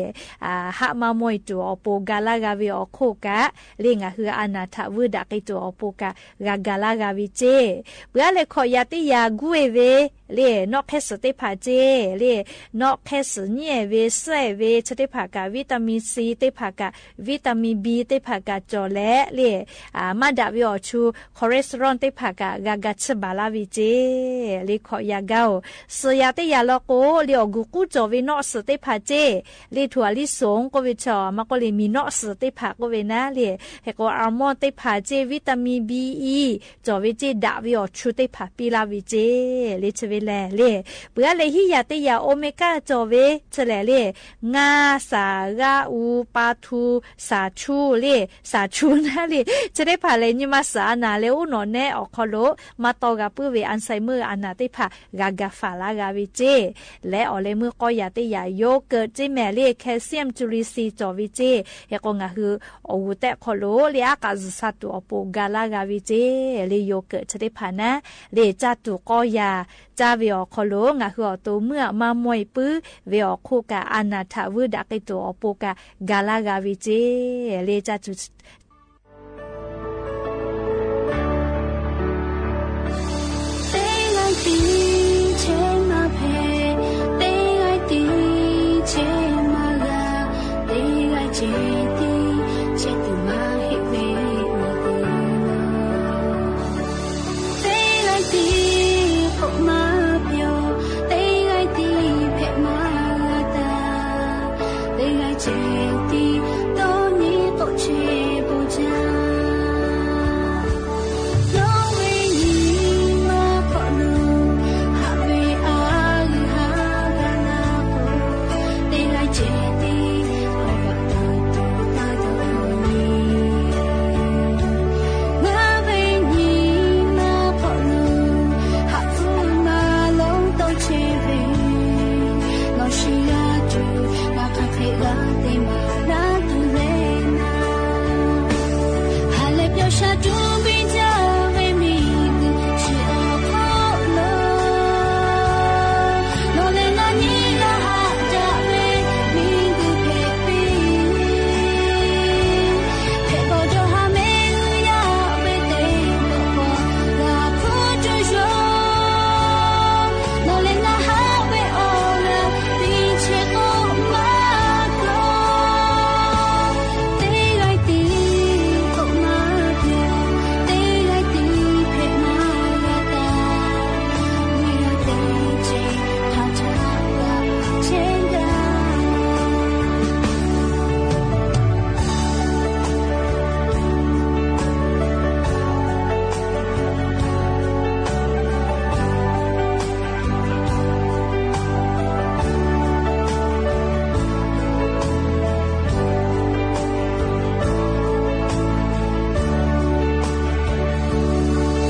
haˆ maˇ mawˇ-e tuˬ awˬ pon ga laˇ g'a ve awˬ hk'oˆ kaꞈ le, ngaˬ hui a naˍ htaꞈ vuiˇ daꞈ k'ai tuˬ awˬ pon kaꞈ g'a ga laˇ g'a ve ceˇ. Peuˬ aˉ leh hkawꞈ yaꞈ teˇ yaꞈ guˇ-e ve le, nawˆ hk'ehˇ suhˍ teˇ hpaˍ ceˇ le. Nawˆ hk'ehˇ suhˍ nyiˉ-ehˍ ve, suhˉ-ehˍ ve chi teˇ hpaˍ kaꞈ vitamin C teˇ hpaˍ kaꞈ vitamin B teˇ hpaˍ kaꞈ cawˬ leh le, maˇ daꞈ ve awˬ chu cholesterol teˇ hpaˍ kaꞈ g'a ga tsuhˇ baˬ laˇ ve ceˇ le. Hkawꞈ yaꞈ gaˇ-oˬ, suhˍ yaꞈ teˇ yaꞈ law k'o le, awˬ guˬ k'uˉ cawˬ ve nawˆ suhˍ teˇ hpaˍ ceˇ le. Htoꞈ a liˇ soˍ k'oˆ ve chaw, maˇ k'oˆ le, miˬ nawˆ suhˍ teˇ hpaˍ k'oˆ ve naˉ le. Hk'e k'o, almond teˇ hpaˍ ceˇ, vitamin B, E cawˬ ve ceˇ, daꞈ ve awˬ chu teˇ hpaˍ piˇ laˇ ve ceˇ le. Chi ve lehˬ le, peuˬ aˉ leh hiˉ yaꞈ teˇ yaꞈ omega cawˬ ve chi lehˬ le, ngaˇ, saˍ, g'aˇ, u, pa, htu, saˍ chu le, saˍ chu naˉ le. Chi teˇ hpaˍ lehˬ, nyi ma suhˍ a naˍ leh uˉ nawꞈ nehˆ awˬ hk'aw lo maˇ tawˇ g'a puiˉ ve Alzheimer a naˍ teˇ hpaˍ g'a ga faˍ laˇ g'a ve ceˇ. Leh awˬ leh meuˇ k'awˇ yaꞈ teˇ yaꞈ yogurt ceˇ mehˍ le, calcium, จุลินทรีย์ cawˬ ve ceˇ. Hk'e k'o, ngaˬ hui awˬ g'uˬ tehꞈ hk'aw lo le, aˉ k'aꞈ zuhˬ sha tuˬ awˬ pon ga laˇ g'a ve ceˇ le. Yogurt chi teˇ hpaˍ naˉ le, caˇ tuˬ k'awˇ yaꞈ caˇ ve awˬ hk'aw lo ngaˬ hui awˬ to meuˇ aꞈ maˇ mawˇ-e puiˉ ve awˬ hk'oˆ kaꞈ, a naˍ htaꞈ vuiˇ daꞈ k'ai tuˬ awˬ pon kaꞈ ga laˇ g'a ve ceˇ le. Caˇ tuˬ teˇ g'aˇ tiˉ chehˇ maˇ hpehꞈ, teˇ g'aˇ tiˉ chehˇ maˇ g'a, teˇ g'aˇ ceh tiˉ chehˇ tuˬ maˇ heˆ ve. Teˇ g'aˇ tiˉ k'oˆ maˇ pyawˬ, teˇ g'aˇ tiˉ hpehꞈ maˇ g'a taˇ, teˇ g'aˇ ceh tiˉ dawˇ nyi k'oˆ chehˇ bon jaˇ. Nawˬ ve nyi ma hk'awꞈ nawˬ haꞈ ve a g'uiˬ haˉ gaˬ la k'o, teˇ g'aˇ ceh tiˉ awˬ baˬ tuˬ taˇ dawˇ nyi. Ngaˬ ve nyi ma hk'awꞈ nawˬ haꞈ hpu maˇ lonˉ tawˇ chehˇ ve, nawˬ shiˍ g'a tuˬ maˇ hk'aˬ hk'e g'a te maˍ laˇ tuˬ leh naˉ. Ha lehˬ pyawˬ sha tuˬ biˇ jaˇ ve miˬguiˬ chi awˬ hk'aw lo, nawˬ leh ngaˬ nyi la haꞈ jaˇ ve miˬguiˬ hpehꞈ piˇ. Hpehꞈ bawˬ jaw ha mehˆ g'uˇ yaˇ ve teˇ pawˆ pawˬ g'a hpuˇ tuˬ yoˬ. Nawˬ leh ngaˬ haꞈ ve awˬ g'aˇ tiˉ chehˇ k'oˆ maˇ kawꞈ, teˇ g'aˇ tiˉ k'oˆ maˇ kawꞈ, teˇ g'aˇ tiˉ hpehꞈ maˇ g'a taˇ, g'uˇ yaˇ teˇ ceuˬ hk'a htaꞈ g'a chehˇ gaˇ.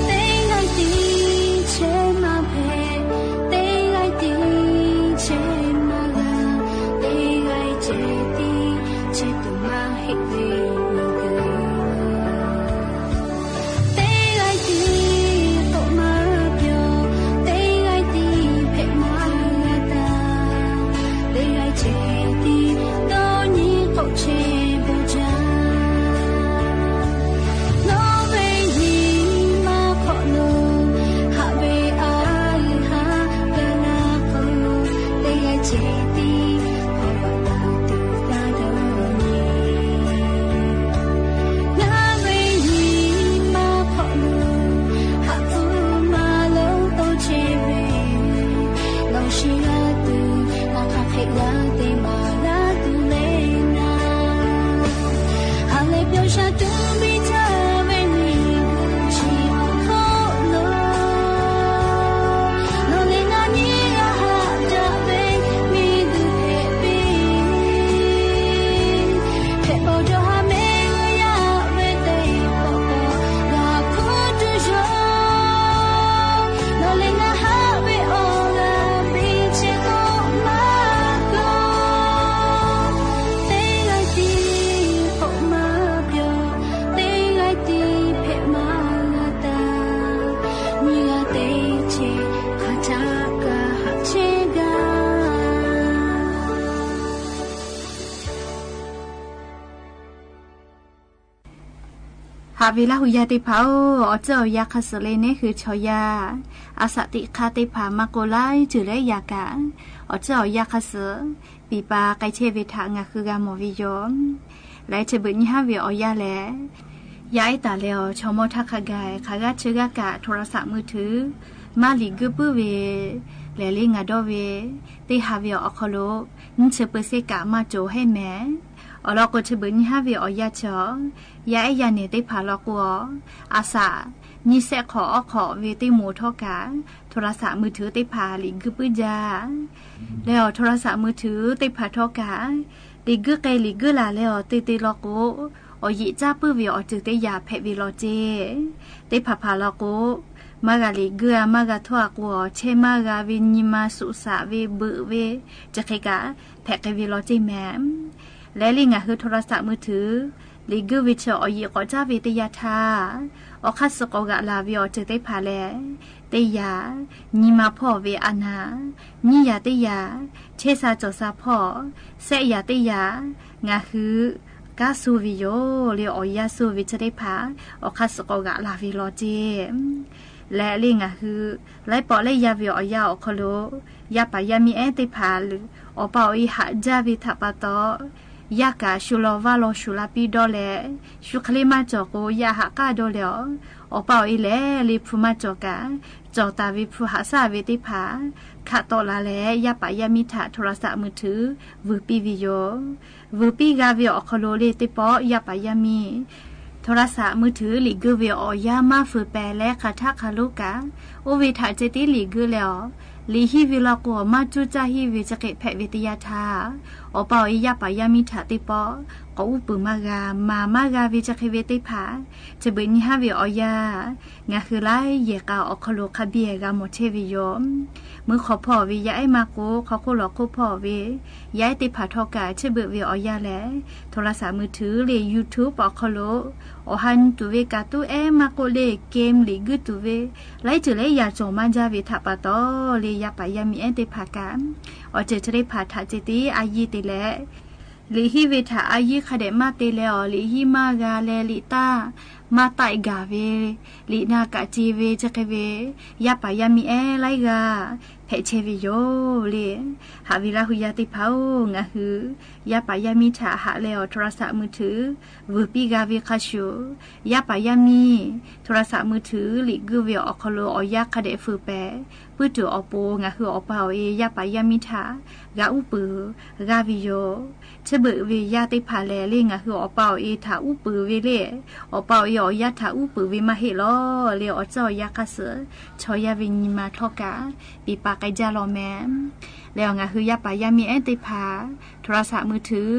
Teˇ g'aˇ tiˉ chehˇ maˇ hpehꞈ, teˇ g'aˇ tiˉ chehˇ maˇ g'a, teˇ g'aˇ ceh tiˉ chehˇ tuˬ maˇ heˆ ve miˬguiˬ. Teˇ g'aˇ tiˉ k'oˆ maˇ pyawˬ, teˇ g'aˇ tiˉ hpehꞈ maˇ g'a taˇ, teˇ g'aˇ ceh tiˉ dawˇ nyi k'oˆ chehˇ bon jaˇ. Nawˬ ve nyi ma hk'awꞈ lo ha Teˇ tiˉ hk'awꞈ baˬ taˍ tuˬ taˇ dawˇ nyi. Ngaˬ ve nyi ma hk'awꞈ lo haꞈ pfuhˇ ma lonˉ toˇ chehˇ ve, nawˬ shiˍ g'a tuˬ, ngaˬ hk'aˬ hk'e g'a te maˍ laˇ tuˬ le naˍ. Ha lehˬ pyawˬ sha tuˬ biˇ jaˇ ve nyi chi hk'awꞈ lo, nawˬ leh ngaˬ nyiˇ g'aˇ haꞈ daꞈ ve miˬ guiˬ hpehꞈ piˇ. Hpehꞈ pawˬ dawˬ ha mehˆ g'uˇ yaˇ ve teˇ pawˆ pawˆ g'a hpuˇ tuˬ yoˬ. Nawˬ leh ngaˬ haꞈ ve awˬ g'aˇ piˇ chehˇ k'oˆ maˇ kawˬ. Teˇ g'aˇ tiˉ hk'awꞈ maˇ pyawˬ, teˇ g'aˇ tiˉ hpehꞈ maˇ g'a taˍ. Nyiˇ g'aˇ teˇ ceuˬ hk'aˬ htaˆ kaꞈ haꞈ chehˇ gaˇ. Haꞈ ve Laˇ hu yaˇ teˇ hpaˍ-oˬ, awˬ tcuhˉ awˬ yanˇ hk'a suhˍ le neˉ hui chaw yaˇ, a shaꞈ teꞈ hk'aˇ teˇ hpaˍ maˇ k'oˆ laiˉ ceuˬ leh yaꞈ kaꞈ, awˬ tcuhˉ awˬ yanˇ hk'a suhˍ piˍ pa k'ai chehˇ ve htaꞈ ngaˬ hui g'a mawˬ ve yoˬ. Leh chi beuꞈ nyiˇ haˉ ve awˬ yanˇ lehˬ, yaˇ ehˉ taˍ leh awˬ chaw mawˇ htaˇ hk'a gaˬ hk'aˬ g'aˇ chi g'aˇ kaꞈ โทรศัพท์มือถือ maˇ liꞈ guiˇ puiˉ ve lehˬ le ngaˬ dawˇ ve teˇ ha ve awˬ hk'aw lo nyiˇ chi peu seˆ kaꞈ maˇ cawˬ hehˉ mehˍ. Awˬ lawn k'o, chi beuꞈ nyiˇ haˉ ve awˬ yanˇ chi, yaˇ ehˉ yaˇ nehˬ teˇ hpaˍ law k'o, a shaꞈ nyiˇ sehˆ hk'awꞈ awˉ hk'awꞈ ve teˇ moˍ htawˇ kaꞈ โทรศัพท์มือถือ teˇ hpaˍ liꞈ guiˇ puiˉ jaˇ. Leh awˬ โทรศัพท์มือถือ teˇ hpaˍ htawˇ kaꞈ liꞈ guiˇ k'ai liꞈ guiˇ laˬ leh awˬ te te law k'o, awˬ yeꞈ caˇ puiˉ ve awˬ ceuˬ teˇ yanˇ hpehꞈ ve law ceˇ. Teˇ hpaˍ hpaˍ law k'o, maˇ g'a liꞈ guiˇ a maˇ g'a htawˇ a k'o, awˬ chehˇ maˇ g'a ve nyi ma suꞈ shaꞈ ve beuꞈ ve chi hk'e kaꞈ hpehꞈ k'ai ve law ceˇ mehˍ. Leh le ngaˬ hui โทรศัพท์มือถือ liꞈ guiˇ ve chi awˬ yeꞈ k'awꞈ caˇ ve teˇ yanˇ htaˇ, awˬ hk'aˇ suh k'awꞈ g'aꞈ laˬ ve awˬ ceuˬ teˇ hpaˍ lehˬ, teˇ yanˇ nyi ma hpawˇ ve a naˍ, nyiˇ yanˇ teˇ yanˇ chehˇ sha cawˬ sha hpawˇ, sehˆ yanˇ teˇ yanˇ ngaˬ hui kanˉ suh ve yoˬ le. Awˬ yanˇ suh ve chi teˇ hpaˍ awˬ hk'aˇ suh k'awꞈ g'aꞈ laˬ ve law ceˇ. Leh le ngaˬ hui laiˉ pawˆ laiˉ yaˇ ve awˬ yanˇ awˬ hk'aw lo, yaˇ paˍ yaˇ miˇ ehˉ teˇ hpaˍ awˬ pa awˬ e haꞈ jaˇ ve htaꞈ pa taw, yaˇ kaꞈ shu law vaˇ law shuˍ la piˇ dawˇ leh, shu hk'e le maˇ cawˬ k'o yaˇ haꞈ k'aˇ dawˇ leh awˬ, awˬ pa awˬ e lehˬ le hpu maˇ cawˬ kaꞈ, cawˬ taˍ ve hpu haꞈ shaˉ ve teˇ hpaˍ hkaˆ tawˆ la leh, yaˇ paˍ yaˇ miˇ htaꞈ โทรศัพท์มือถือ vuiˬ piˇ ve yoˬ. Vuiˬ piˇ g'a ve awˬ hk'aw lo le teˇ pawˆ yaˇ paˍ yaˇ miˇ โทรศัพท์มือถือ liꞈ guiˇ ve awˬ yanˇ maˇ fuiˍ pehˍ leh hk'aˬ htaˆ hk'aˬ lonˉ kaꞈ, oˇ ve htaꞈ ceh tiˉ liꞈ guiˇ leh awˬ, liꞈ hiˆ ve law k'o maˇ cuˇ caˇ hiˆ ve chi hk'e hpehꞈ ve teˇ yanˇ htaˇ, awˬ pa awˬ e yaˇ paˍ yaˇ miˇ htaꞈ teˇ pawˆ k'awꞈ uˉ peunˍ maˇ g'a, maˍ maˇ g'a ve chi hk'e ve teˇ hpaˍ, chi beuꞈ nyi haˉ ve awˬ yanˇ ngaˬ hui laiˉ yehˬ k'a awˬ hk'aw lo hk'a biˇ g'a mawˬ chehˇ ve yoˬ. Meuˇ hk'aw hpawˇ ve yaˇ ehˉ maˇ k'o, hk'aw hk'oˆ lawˬ hk'oˆ hpawˇ ve yaˇ ehˉ teˇ hpaˍ htawˇ kaꞈ, chi beuꞈ ve awˬ yanˇ lehˬ โทรศัพท์มือถือ le YouTube awˬ hk'aw lo awˬ ha nyi tuˬ ve kaˍ tuˉ ehˉ maˇ k'oˆ le, game liꞈ guiˇ tuˬ ve laiˉ ceuˬ leh yaꞈ cawˬ maˇ jaˇ ve htaꞈ pa taw le, yaˇ paˍ yaˇ miˇ ehˉ teˇ hpaˍ kaꞈ, awˬ ceuˬ chi teˇ hpaˍ htaꞈ ceh tiˉ a yiˇ te leh, liꞈ hiˆ ve htaꞈ a yiˇ hk'a dehꞈ maˇ te leh awˬ, liꞈ hiˆ maˇ g'a leh liꞈ taˇ maˇ taˆ gaˬ ve, liꞈ na kaꞈ ce ve chi hk'e ve yaˇ paˍ yaˇ miˇ ehˉ laiˉ g'aˇ hpehꞈ chehˇ ve yoˬ le. Haꞈ ve Laˇ hu yaˇ teˇ hpaˍ-oˬ, ngaˬ hui yaˇ paˍ yaˇ miˇ htaꞈ haꞈ leh awˬ โทรศัพท์มือถือ vuiˬ piˇ g'a ve hk'a shuˍ, yaˇ paˍ yaˇ miˇ โทรศัพท์มือถือ liꞈ guiˇ ve awˬ hk'aw lo awˬ yanˇ hk'a dehꞈ fuiˍ pehˍ puiˉ tuˬ awˬ pon, ngaˬ hui awˬ pa awˬ e yaˇ paˍ yaˇ miˇ htaꞈ g'a uˉ peunˍ g'a ve yoˬ. Chi beuꞈ ve yaˇ teˇ hpaˍ lehˬ le, ngaˬ hui awˬ pa awˬ e htaꞈ uˉ peunˍ ve le, awˬ pa awˬ e awˬ yanˇ htaꞈ uˉ peunˍ ve maˇ heˆ lawˬ le. Awˬ tcuhˉ awˬ yanˇ hk'a suhˍ chaw yaˇ ve nyi ma htawˇ kaꞈ piˍ pa k'ai jaˇ law mehˍ. Leh awˬ ngaˬ hui yaˇ paˍ yaˇ miˇ ehˉ teˇ hpaˍ โทรศัพท์มือถือ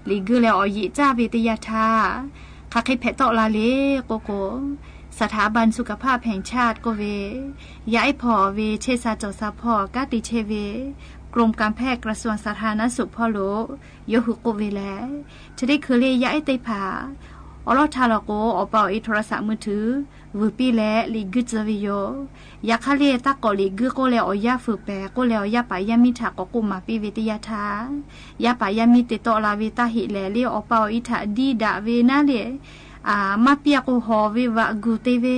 liꞈ guiˇ leh awˬ yeꞈ caˇ ve teˇ yanˇ htaˇ, hk'aˬ hk'e hpehꞈ tawˆ la le k'oˆ k'o, สถาบันสุขภาพแห่งชาติ k'oˆ ve yaˇ ehˉ hpawˇ ve chehˇ sha cawˬ sha hpawˇ kanˉ te chehˇ ve กรมการแพทย์ กระทรวงสาธารณสุข hpawˇ lo yawˇ hui k'oˆ ve lehˬ, chi teˇ hkui le yaˇ ehˉ teˇ hpaˍ awˬ lawˉ htaˇ law k'o, awˬ pa awˬ e โทรศัพท์มือถือ vuiˬ piˇ leh liꞈ guiˇ tcuh ve yoˬ. Yaꞈ hk'aˇ le, taˇ k'awꞈ liꞈ guiˇ k'oˆ leh awˬ yanˇ fuiˍ pehˍ k'oˆ leh, awˬ yaˇ paˍ yaˇ miˇ htaꞈ k'awꞈ k'oˆ maˍ piˇ ve teˇ yanˇ htaˇ, yaˇ paˍ yaˇ miˇ te tawˆ la ve taˇ heˆ lehˬ le, awˬ pa awˬ e htaꞈ diˇ daꞈ ve naˉ le, maˇ piˇ a k'o haw ve vaꞈ gu te ve,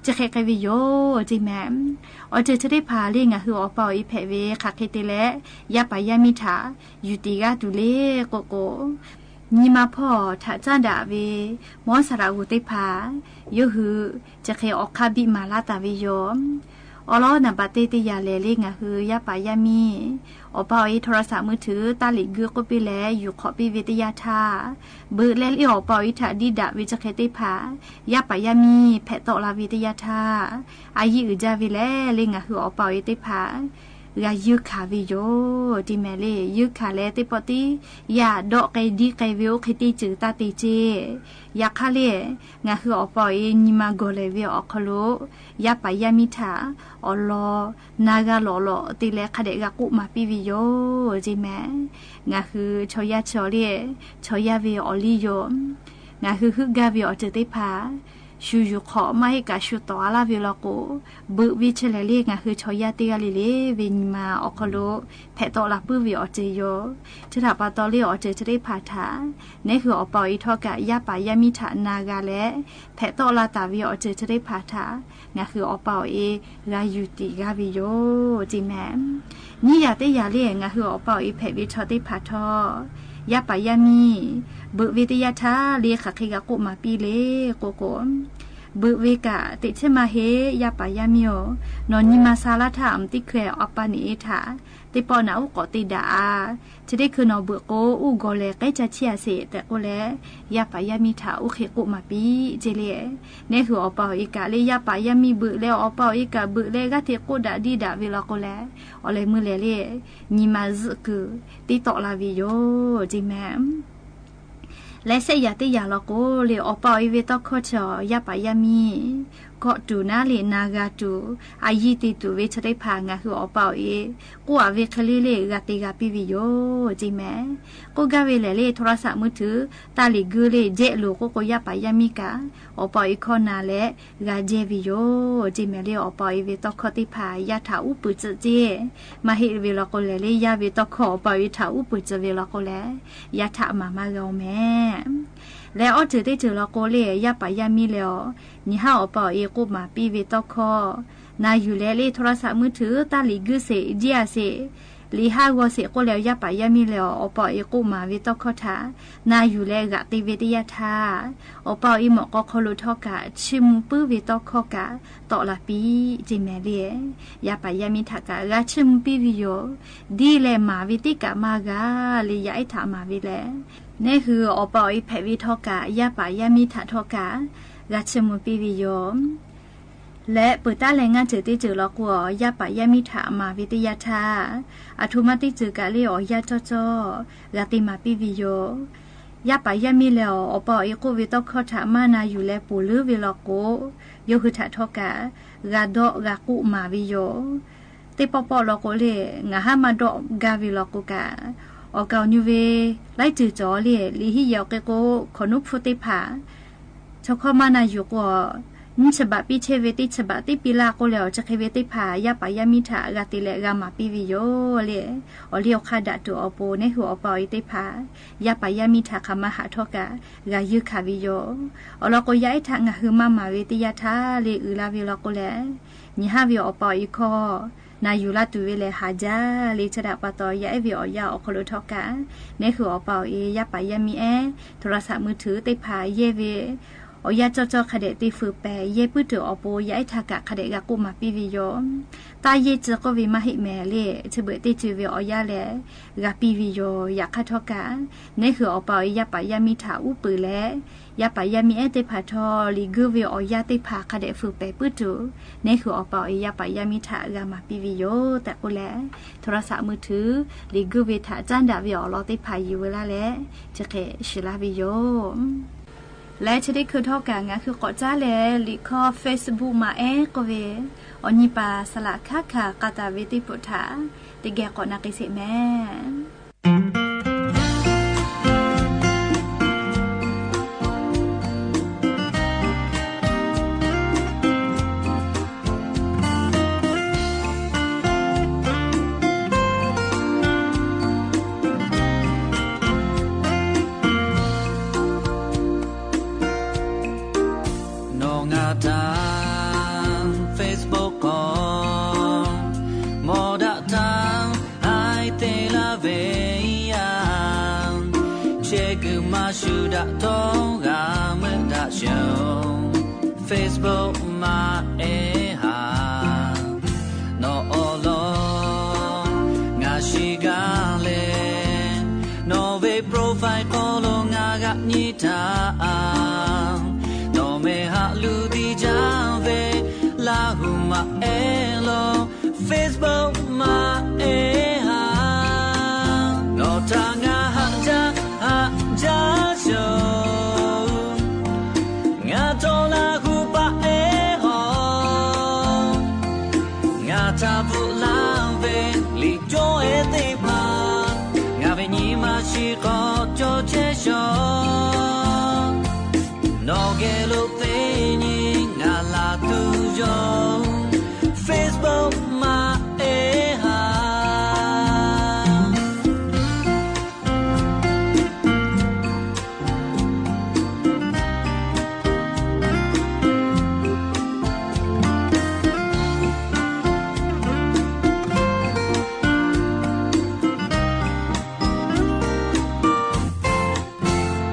chi hk'e k'ai ve yoˬ ceˇ mehˍ. Awˬ ceuˬ chi teˇ hpaˍ le ngaˬ hui awˬ pa awˬ e hpehꞈ ve hk'aˬ hk'e te leh, yaˇ paˍ yaˇ miˇ htaꞈ yuˬ tiˍ g'a tuˬ le k'oˆ k'o, nyi ma hpawˇ htaꞈ caˉ daꞈ ve mawˇ saˍ laꞈ g'oˍ teˇ hpaˍ yawˇ hui chi hk'e awˬ hk'aˇ biˇ maˍ laˇ taˍ ve yoˬ. Awˬ lawn naˍ baꞈ te teˇ yanˇ lehˬ le ngaˬ hui yaˇ paˍ yaˇ miˇ awˬ pa awˬ e โทรศัพท์มือถือ taˇ liꞈ guˇ k'oˆ piˇ leh yuˬ hk'awꞈ piˇ ve teˇ yanˇ htaˇ, beuꞈ leh le awˬ pa awˬ e htaꞈ diˇ daꞈ ve chi hk'e teˇ hpaˍ yaˇ paˍ yaˇ miˇ hpehꞈ tawˆ la ve teˇ yanˇ htaˇ, a yiˇ uiˍ jaˇ ve lehˬ le ngaˬ hui awˬ pa awˬ e teˇ hpaˍ g'a yeunˇ hkanˍ ve yoˬ ceˇ mehˍ le. Yeunˇ hkanˍ leh teˇ pawˆ tiˉ yaˇ dawˆ k'ai diˇ k'ai ve oˇ hk'e teˇ ceuˬ taˇ te ceˇ. Yaꞈ hk'aˇ le ngaˬ hui awˬ pa awˬ e nyi ma gawˬ lehˬ ve awˬ hk'aw lo yaˇ paˍ yaˇ miˇ htaꞈ awˬ lawn na g'a lawꞈ lawꞈ te leh hk'a dehꞈ g'a k'oˆ maˍ piˇ ve yoˬ ceˇ mehˍ. Ngaˬ hui chaw yaˇ chi awˬ le, chaw yaˇ ve awˬ liˇ yoˬ. Ngaˬ hui heuˆ gaˇ ve awˬ ceuˬ teˇ hpaˍ shu yuˬ hk'awꞈ maˇ heˆ kaꞈ shu tawˍ a laˇ ve law k'o, beuꞈ ve chi lehˬ le ngaˬ hui chaw yaˇ teˇ g'aˇ le le ve nyi ma awˬ hk'aw lo hpehꞈ tawˆ la puiˉ ve awˬ ceuˬ yoˬ. Chi htaꞈ pa taw le awˬ ceuˬ chi teˇ hpaˍ htaꞈ nehˉ hui awˬ pa awˬ e htawˇ kaꞈ yaˇ paˍ yaˇ miˇ htaꞈ na g'a leh hpehꞈ tawˆ la taˍ ve awˬ ceuˬ chi teˇ hpaˍ htaꞈ ngaˬ hui awˬ pa awˬ e g'a yuˬ tiˍ g'a ve yoˬ ceˇ mehˍ. Nyiˇ yanˇ teˇ yanˇ le ngaˬ hui awˬ pa awˬ e hpehꞈ ve chaw teˇ hpaˍ htawˇ, yaˇ paˍ yaˇ miˇ beuꞈ ve teˇ yanˇ htaˇ le hk'aˬ hk'e g'a k'oˆ maˍ piˇ le k'oˆ k'o, beuꞈ ve kaꞈ teꞈ chiˉ maˇ heˆ yaˇ paˍ yaˇ miˇ-oˬ, nawˬ nyi ma sha laˇ htaˇ a mvuhˇ teˇ hkui awˬ pa niꞈ e htaꞈ teˇ pawˆ naꞈ uˉ k'awꞈ te daꞈ a. Chi teˇ hkui nawˬ beuꞈ k'o uˉ gawˬ lehˬ k'ehˉ ca chiˇ a sheˍ tehꞈ k'oˆ leh, yaˇ paˍ yaˇ miˇ htaꞈ oˇ hk'e k'oˆ maˍ piˇ ceˇ le. Nehˉ hui awˬ pa awˬ e kaꞈ le yaˇ paˍ yaˇ miˇ beuꞈ leh awˬ pa awˬ e kaꞈ beuꞈ leh g'aˇ hteꞈ k'oˆ daꞈ diˇ daꞈ ve law k'o lehˬ, awˬ lehˬ meuˇ lehˬ le nyi ma zuhˆ kuiˬ teˇ tawˆ la ve yoˬ ceˇ mehˍ. Leh shehˆ yanˇ teˇ yanˇ law k'o le awˬ pa awˬ e ve tawˇ hkawˇ chi awˬ yaˇ paˍ yaˇ miˇ kawˆ tuˬ naˉ le na g'a tuˬ, a yiˇ te tuˬ ve chi teˇ hpaˍ ngaˬ hui awˬ pa awˬ e k'oˆ a ve hk'e le le g'a te g'a piˇ ve yoˬ ceˇ mehˍ. K'oˆ gaˇ ve lehˬ le โทรศัพท์มือถือ taˇ liꞈ guˇ le jehˆ loˬ k'oˆ k'o yaˇ paˍ yaˇ miˇ kaꞈ awˬ pa awˬ e hkawˇ na leh g'a jehˇ ve yoˬ ceˇ mehˍ le. Awˬ pa awˬ e ve tawˇ hkawˇ teˇ hpaˍ yaˇ htaꞈ uˉ peunˍ tcuh ceˇ. Maˇ heˆ ve law k'o lehˬ le yaˇ ve tawˇ hkawˇ awˬ pa awˬ e htaꞈ uˉ peunˍ tcuh ve law k'o lehˬ, yaˇ htaꞈ maˍ maˇ g'a-oˬ mehˍ. Leh awˬ ceuˬ teˇ ceuˬ law k'o le yaˇ paˍ yaˇ miˇ leh awˬ nyi haˉ awˬ pa awˬ e k'oˆ maˍ piˇ ve tawˇ hkawˇ na yuˬ leh le โทรศัพท์มือถือ taˇ liꞈ guˇ sheˍ jehˇ a sheˍ, liꞈ haˉ g'aw sheˍ k'oˆ leh yaˇ paˍ yaˇ miˇ leh awˬ pa awˬ e k'oˆ maˍ ve tawˇ hkawˇ htaꞈ na yuˬ leh g'aꞈ te ve teˇ yanˇ htaˇ, awˬ pa awˬ e mawꞈ k'aw hk'aw lo htawˇ kaꞈ chiˇ mvuh puiˉ ve tawˇ hkawˇ kaꞈ tawˆ la piˇ ceˇ mehˍ le. Yaˇ paˍ yaˇ miˇ htaꞈ kaꞈ g'a chiˇ mvuh piˇ ve yoˬ. Diˇ leh maˍ ve teˇ kaꞈ maˇ g'a le yaˇ ehˉ htaꞈ maˍ ve lehˬ, nehˉ hui awˬ pa awˬ e hpehꞈ ve htawˇ kaꞈ yaˇ paˍ yaˇ miˇ htaꞈ htawˇ kaꞈ g'a chiˇ mvuh piˇ ve yoˬ. Leh peuˬ taˉ leh ngaˇ ceuˬ teˇ ceuˬ law k'o yaˇ paˍ yaˇ miˇ htaꞈ maˍ ve teˇ yanˇ htaˇ, aˬ htoꞈ ma teˇ ceuˬ kaꞈ le awˬ yanˇ cawˇ cawˇ g'a te maˍ piˇ ve yoˬ. Yaˇ paˍ yaˇ miˇ leh awˬ pa awˬ e k'oˆ ve tawˇ hkawˇ htaꞈ maˇ na yuˬ leh ponˬ leuˉ ve law k'o, yawˇ hui htaꞈ htawˇ kaꞈ g'a dawˆ g'a k'oˆ maˍ ve yoˬ. Teˇ pawˆ pawˆ law k'o le, ngaˬ haˉ maˇ dawˆ gaˇ ve law k'o kaꞈ, awˬ kaˍ awˬ nyi ve laiˉ ceuˬ cawˬ le, liꞈ henˇ yehˬ awˬ hk'e k'o hkawnˍ nuˉ hpfuhˇ teˇ hpaˍ chaw hkawˇ maˇ na yuˬ k'o, nyiˇ chi baꞈ piˇ chehˇ ve teˇ chi baꞈ teˇ piˇ laˇ k'oˆ leh awˬ chi hk'e ve teˇ hpaˍ yaˇ paˍ yaˇ miˇ htaꞈ g'a te leh g'a maˍ piˇ ve yoˬ le. Awˬ liˇ awˬ hk'aˇ daꞈ tuˬ awˬ pon nehˉ hui awˬ pa awˬ e teˇ hpaˍ yaˇ paˍ yaˇ miˇ htaꞈ hk'aˬ ma haꞈ htawˇ kaꞈ g'a yeunˇ hkanˍ ve yoˬ. Awˬ lawn k'o yaˇ ehˉ htaꞈ ngaˬ hui maˇ maˍ ve teˇ yanˇ htaˇ le uiˍ la ve law k'o lehˬ, nyi haˉ ve awˬ pa awˬ e hkawˇ na yuˬ laˇ tuˬ ve lehˬ haˍ jaˇ le. Chi htaꞈ pa taw yaˇ ehˉ ve awˬ yanˇ awˬ hk'aw lo htawˇ kaꞈ nehˉ hui awˬ pa awˬ e yaˇ paˍ yaˇ miˇ ehˉ โทรศัพท์มือถือ teˇ hpaˍ yehˇ ve awˬ yanˇ cawˇ cawˇ hk'a dehꞈ te fuiˍ pehˍ yehˇ puiˉ tuˬ awˬ pon yaˇ ehˉ htaꞈ kaꞈ hk'a dehꞈ g'a k'oˆ maˍ piˇ ve yoˬ. Taˇ yehˇ tcuh k'oˆ ve maˇ heˆ mehˍ le, chi beuꞈ teˇ ceuˬ ve awˬ yanˇ lehˬ g'a piˇ ve yoˬ. Yaꞈ hk'aˇ htawˇ kaꞈ nehˉ hui awˬ pa awˬ e yaˇ paˍ yaˇ miˇ htaꞈ uˉ peunˍ leh, yaˇ paˍ yaˇ miˇ ehˉ teˇ hpaˍ htawˇ liꞈ guˇ ve awˬ yanˇ teˇ hpaˍ hk'a dehꞈ fuiˍ pehˍ puiˉ tuˬ, nehˉ hui awˬ pa awˬ e yaˇ paˍ yaˇ miˇ htaꞈ g'a maˍ piˇ ve yoˬ tehꞈ k'oˆ leh, โทรศัพท์มือถือ liꞈ guˇ ve htaꞈ caˉ daꞈ ve awˬ lawn teˇ hpaˍ yuˬ veu laˇ leh chi hk'e shiˍ laˇ ve yoˬ. Leh chi teˇ hkui htawˇ kaꞈ ngaˬ hui k'awꞈ caˉ leh liꞈ hkawˇ Facebook maˍ ehˉ k'oˆ ve awˬ nyi paˍ saˍ laꞈ hkaˉ hkanˍ k'a taˍ ve teˇ peuˬ htaꞈ teˇ geh k'awꞈ na k'ai sheˍ mehˍ. Shu daꞈ htawˇ g'a meuˆ daꞈ sheˍ-oˬ, Facebook maˇ ehˉ haˍ. Nawˬ awˬ lawn ngaˬ shiˍ gaˇ leh, nawˬ ve profile hk'aw lo ngaˬ g'aꞈ nyi htaˇ, nawˬ meh haꞈ luˬ tiˇ jaˇ ve Laˇ huˍ maˇ ehˉ law, Facebook maˇ ehˉ haˍ. Nawˬ htaꞈ ngaˬ haꞈ jaˇ haꞈ jaˇ sheˍ-oˬ, ngaˬ htawˇ Laˇ huˍ paˍ ehˉ hawˬ. Ngaˬ htaꞈ bvuhꞈ laˇ ve liꞈ cawˇ ehˉ teˇ hpaˍ, ngaˬ ve nyi ma shiˍ k'awꞈ cawˬ chehˇ sheˍ. Nawˬ geh lo teˇ nyi ngaˬ laˬ tuˬ yoˬ, Facebook maˇ ehˉ haˍ.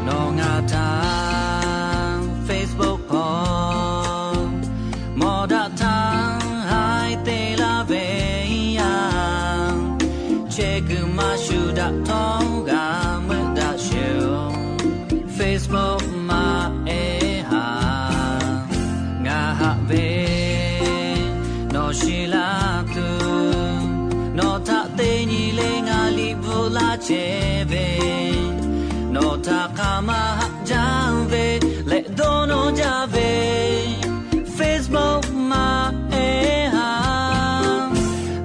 Nawˬ ngaˬ htaꞈ Facebook hk'aw mawˬ daꞈ htaˇ, haiˬ te laˇ ve yaˇ, chehˇ kuiˬ maˇ shu daꞈ htawˇ g'a meuˆ daꞈ sheˍ-oˬ, Facebook maˇ ehˉ haˍ. Ngaˬ haꞈ ve nawˬ shiˍ laˇ tuˬ, nawˬ htaꞈ teˇ nyi le ngaˬ liꞈ bvuhꞈ laˇ chehˇ ve, nawˬ htaꞈ hk'aˬ ma haꞈ jaˇ ve leh dawˇ nawˇ jaˇ ve, Facebook maˇ ehˉ haˍ.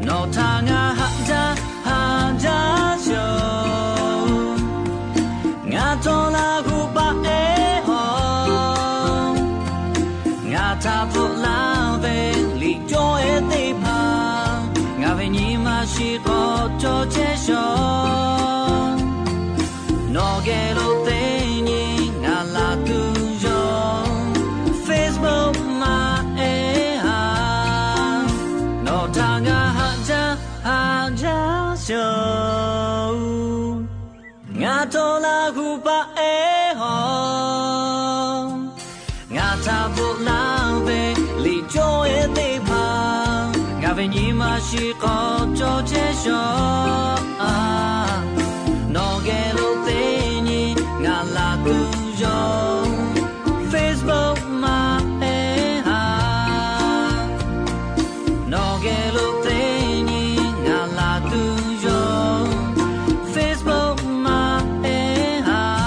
Nawˬ htaꞈ ngaˬ haꞈ jaˇ haꞈ jaˇ sheˍ-oˬ, ngaˬ htawˇ Laˇ huˍ paˍ ehˉ hawˬ. Ngaˬ htaꞈ bvuhꞈ laˇ ve liꞈ cawˇ ehˉ teˇ hpaˍ, ngaˬ ve nyi ma shiˍ k'awꞈ cawˬ chehˇ sheˍ. Nawˬ geh lo teˇ nyi ngaˬ laˬ tuˬ yoˬ, Facebook maˇ ehˉ haˍ. Nawˬ htaꞈ ngaˬ haꞈ jaˇ haꞈ jaˇ sheˍ-oˬ, ngaˬ htawˇ Laˇ huˍ paˍ ehˉ hawˬ. Ngaˬ htaꞈ bvuhꞈ laˇ ve liꞈ cawˇ ehˉ teˇ hpaˍ, ngaˬ ve nyi ma shiˍ k'awꞈ cawˬ chehˇ sheˍ. Nawˬ geh lo teˇ nyi ngaˬ laˬ tuˬ yoˬ, Facebook maˇ ehˉ haˍ. Nawˬ geh lo teˇ nyi ngaˬ laˬ tuˬ yoˬ, Facebook maˇ ehˉ haˍ.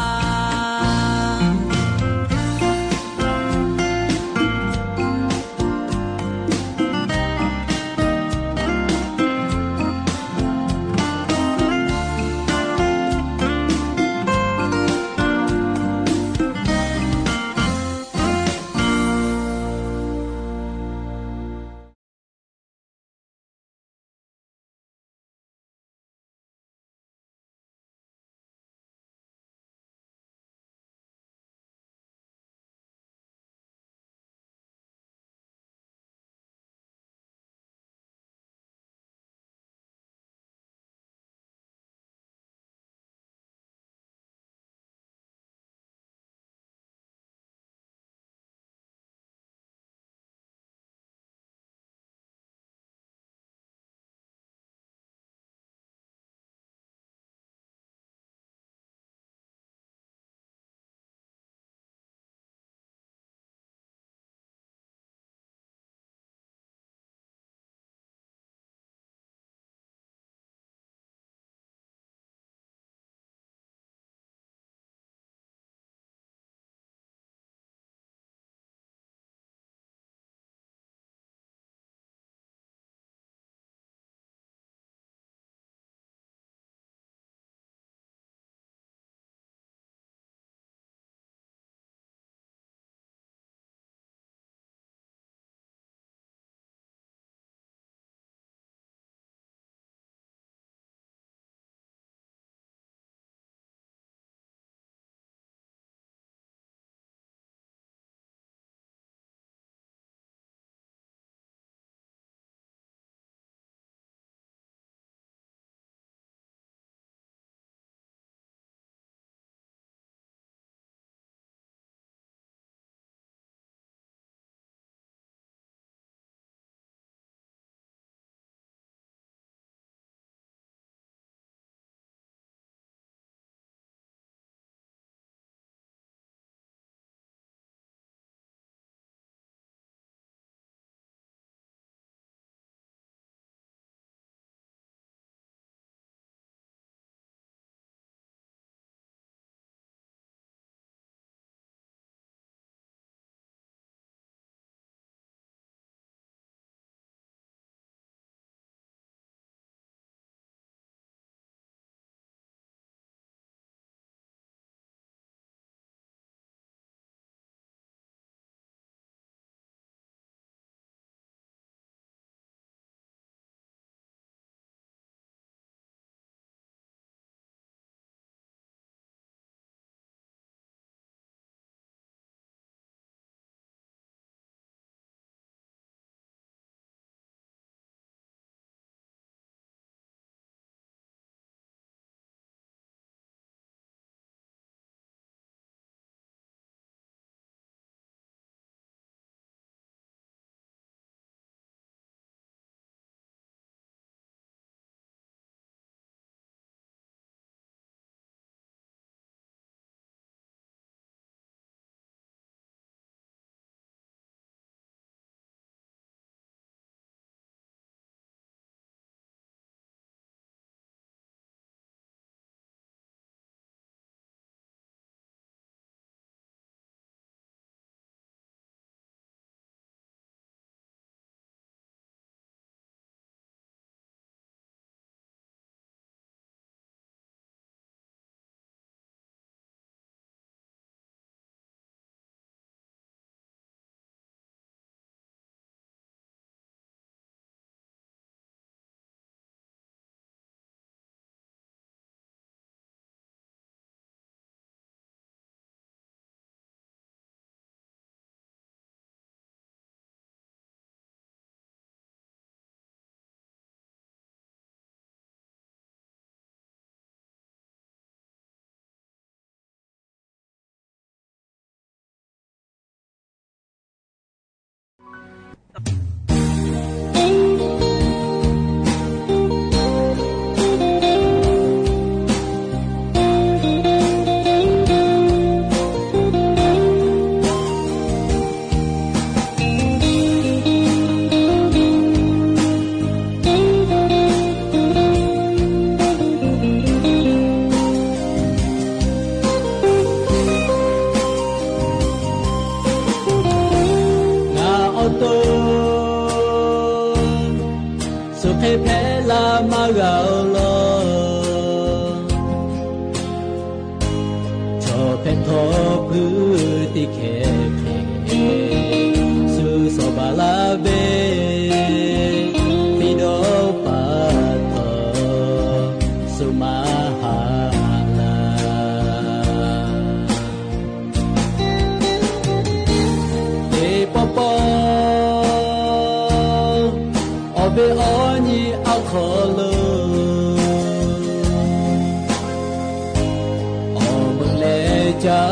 Ca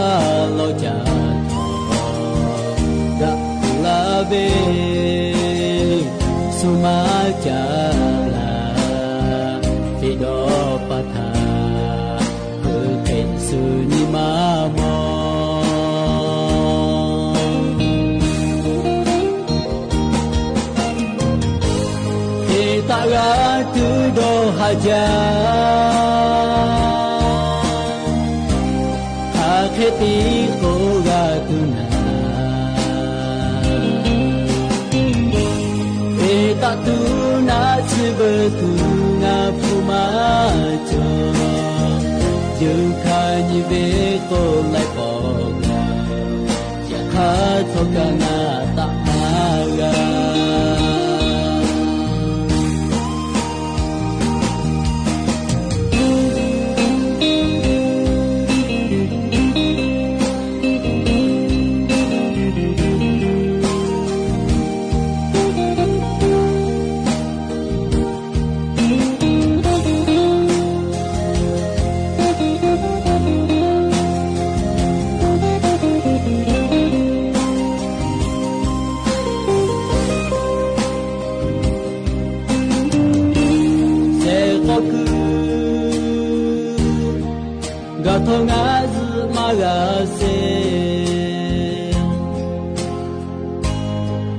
lawˬ ca htawˇ daꞈ la ve, shu maˇ ca laˬ, teˇ dawˇ pa htaꞈ hk'e shu nyi ma mawˬ. Hk'e taˆ g'a tuˬ dawˇ haˍ jaˇ, hk'aˬ hk'e tiˉ k'oˆ g'a tuˬ naˍ. Hk'e taˆ tuˬ naˆ tsuhˇ veuˬ tuˬ ngaˬ hpu maˇ cawˬ. Yawˇ hk'a nyi ve k'oˆ laiˉ pawˆ, yaꞈ hk'aˇ htawˇ kaꞈ ngaˬ taˆ maˇ g'a. Shehˍ k'awꞈ kuiˬ gaˬ htawˇ ngaˬ zuhꞈ maˇ g'a sheˍ.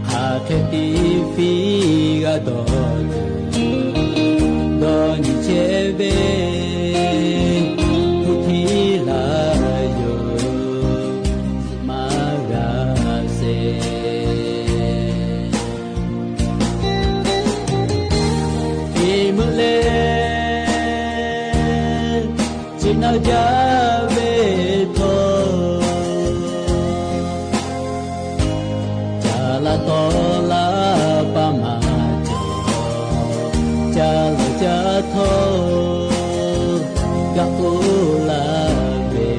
Hk'aˬ hk'e tiˉ fiˇ g'a dawˬ tuˬ, dawˇ nyi chehˇ ve, hpu htiˇ laˇ yoˬ, zuhꞈ maˇ g'a sheˍ. Iˉ meuˆ leh chi na jaˇ ve htawˇ, ca laˬ tawˍ laˇ paˍ maˇ cawˬ. Ca laˬ ca htawˇ, gaˬ k'oˆ laˇ ve,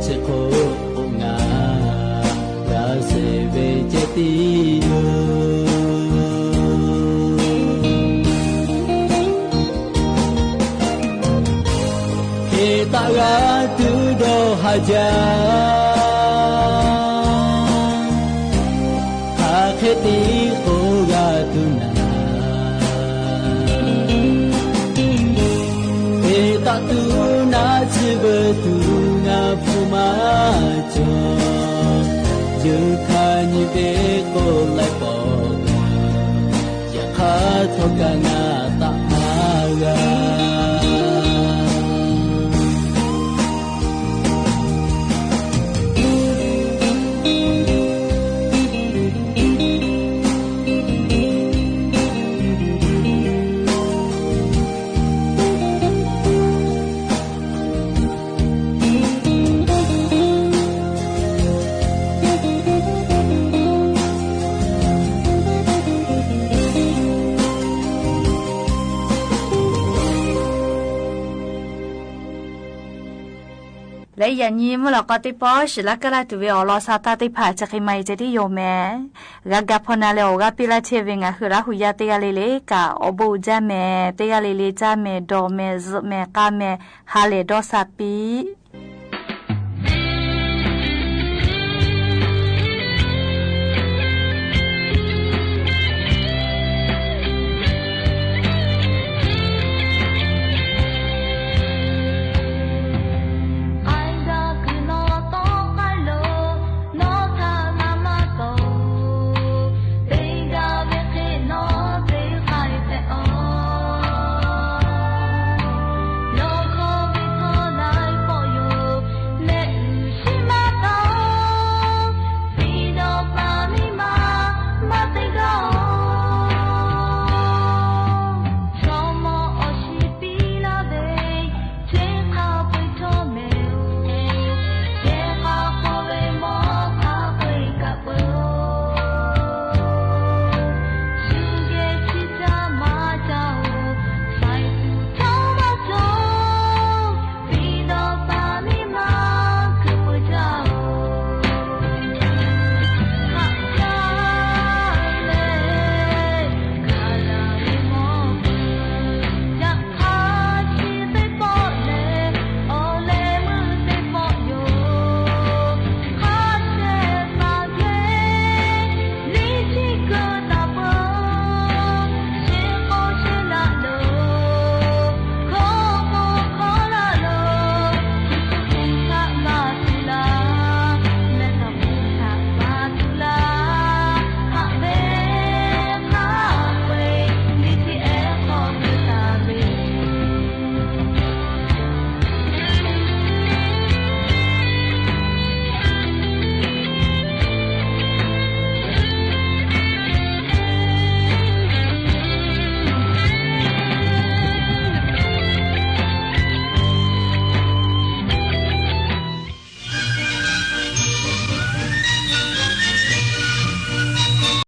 chi hk'oˆ k'o ngaˬ g'a sheˍ ve ceh tiˉ yoˬ. Hk'e taˆ g'a tuˬ dawˇ haˍ jaˇ, hk'aˬ hk'e tiˉ k'oˆ g'a tuˬ naˍ. Hk'e taˆ tuˬ naˆ tsuhˇ veuˬ tuˬ ngaˬ hpu maˇ cawˬ. Yawˇ hk'a nyi ve k'oˆ laiˉ pawˆ, yaꞈ hk'aˇ htawˇ kaꞈ ngaˬ taˆ maˇ g'a. Leh yaꞈ nyi mvuhˇ lawꞈ k'aw teˇ pawˆ shiˍ laˇ kaˇ laˇ tuˬ ve awˬ lawn sha taˇ teˇ hpaˍ chi hk'e maˇ heˆ ceh tiˉ yoˬ mehˍ. G'a ga hpaw na leh awˬ g'aˇ piˇ laˇ chehˇ ve ngaˬ hui Laˇ hu yaˇ teˇ g'aˇ le le kaꞈ awˬ bon uiˍ jaˇ mehˍ, teˇ g'aˇ le le caˇ mehˍ, dawˬ mehˍ, zuhꞈ mehˍ, k'a mehˍ, ha lehˬ dawˇ sha piˇ.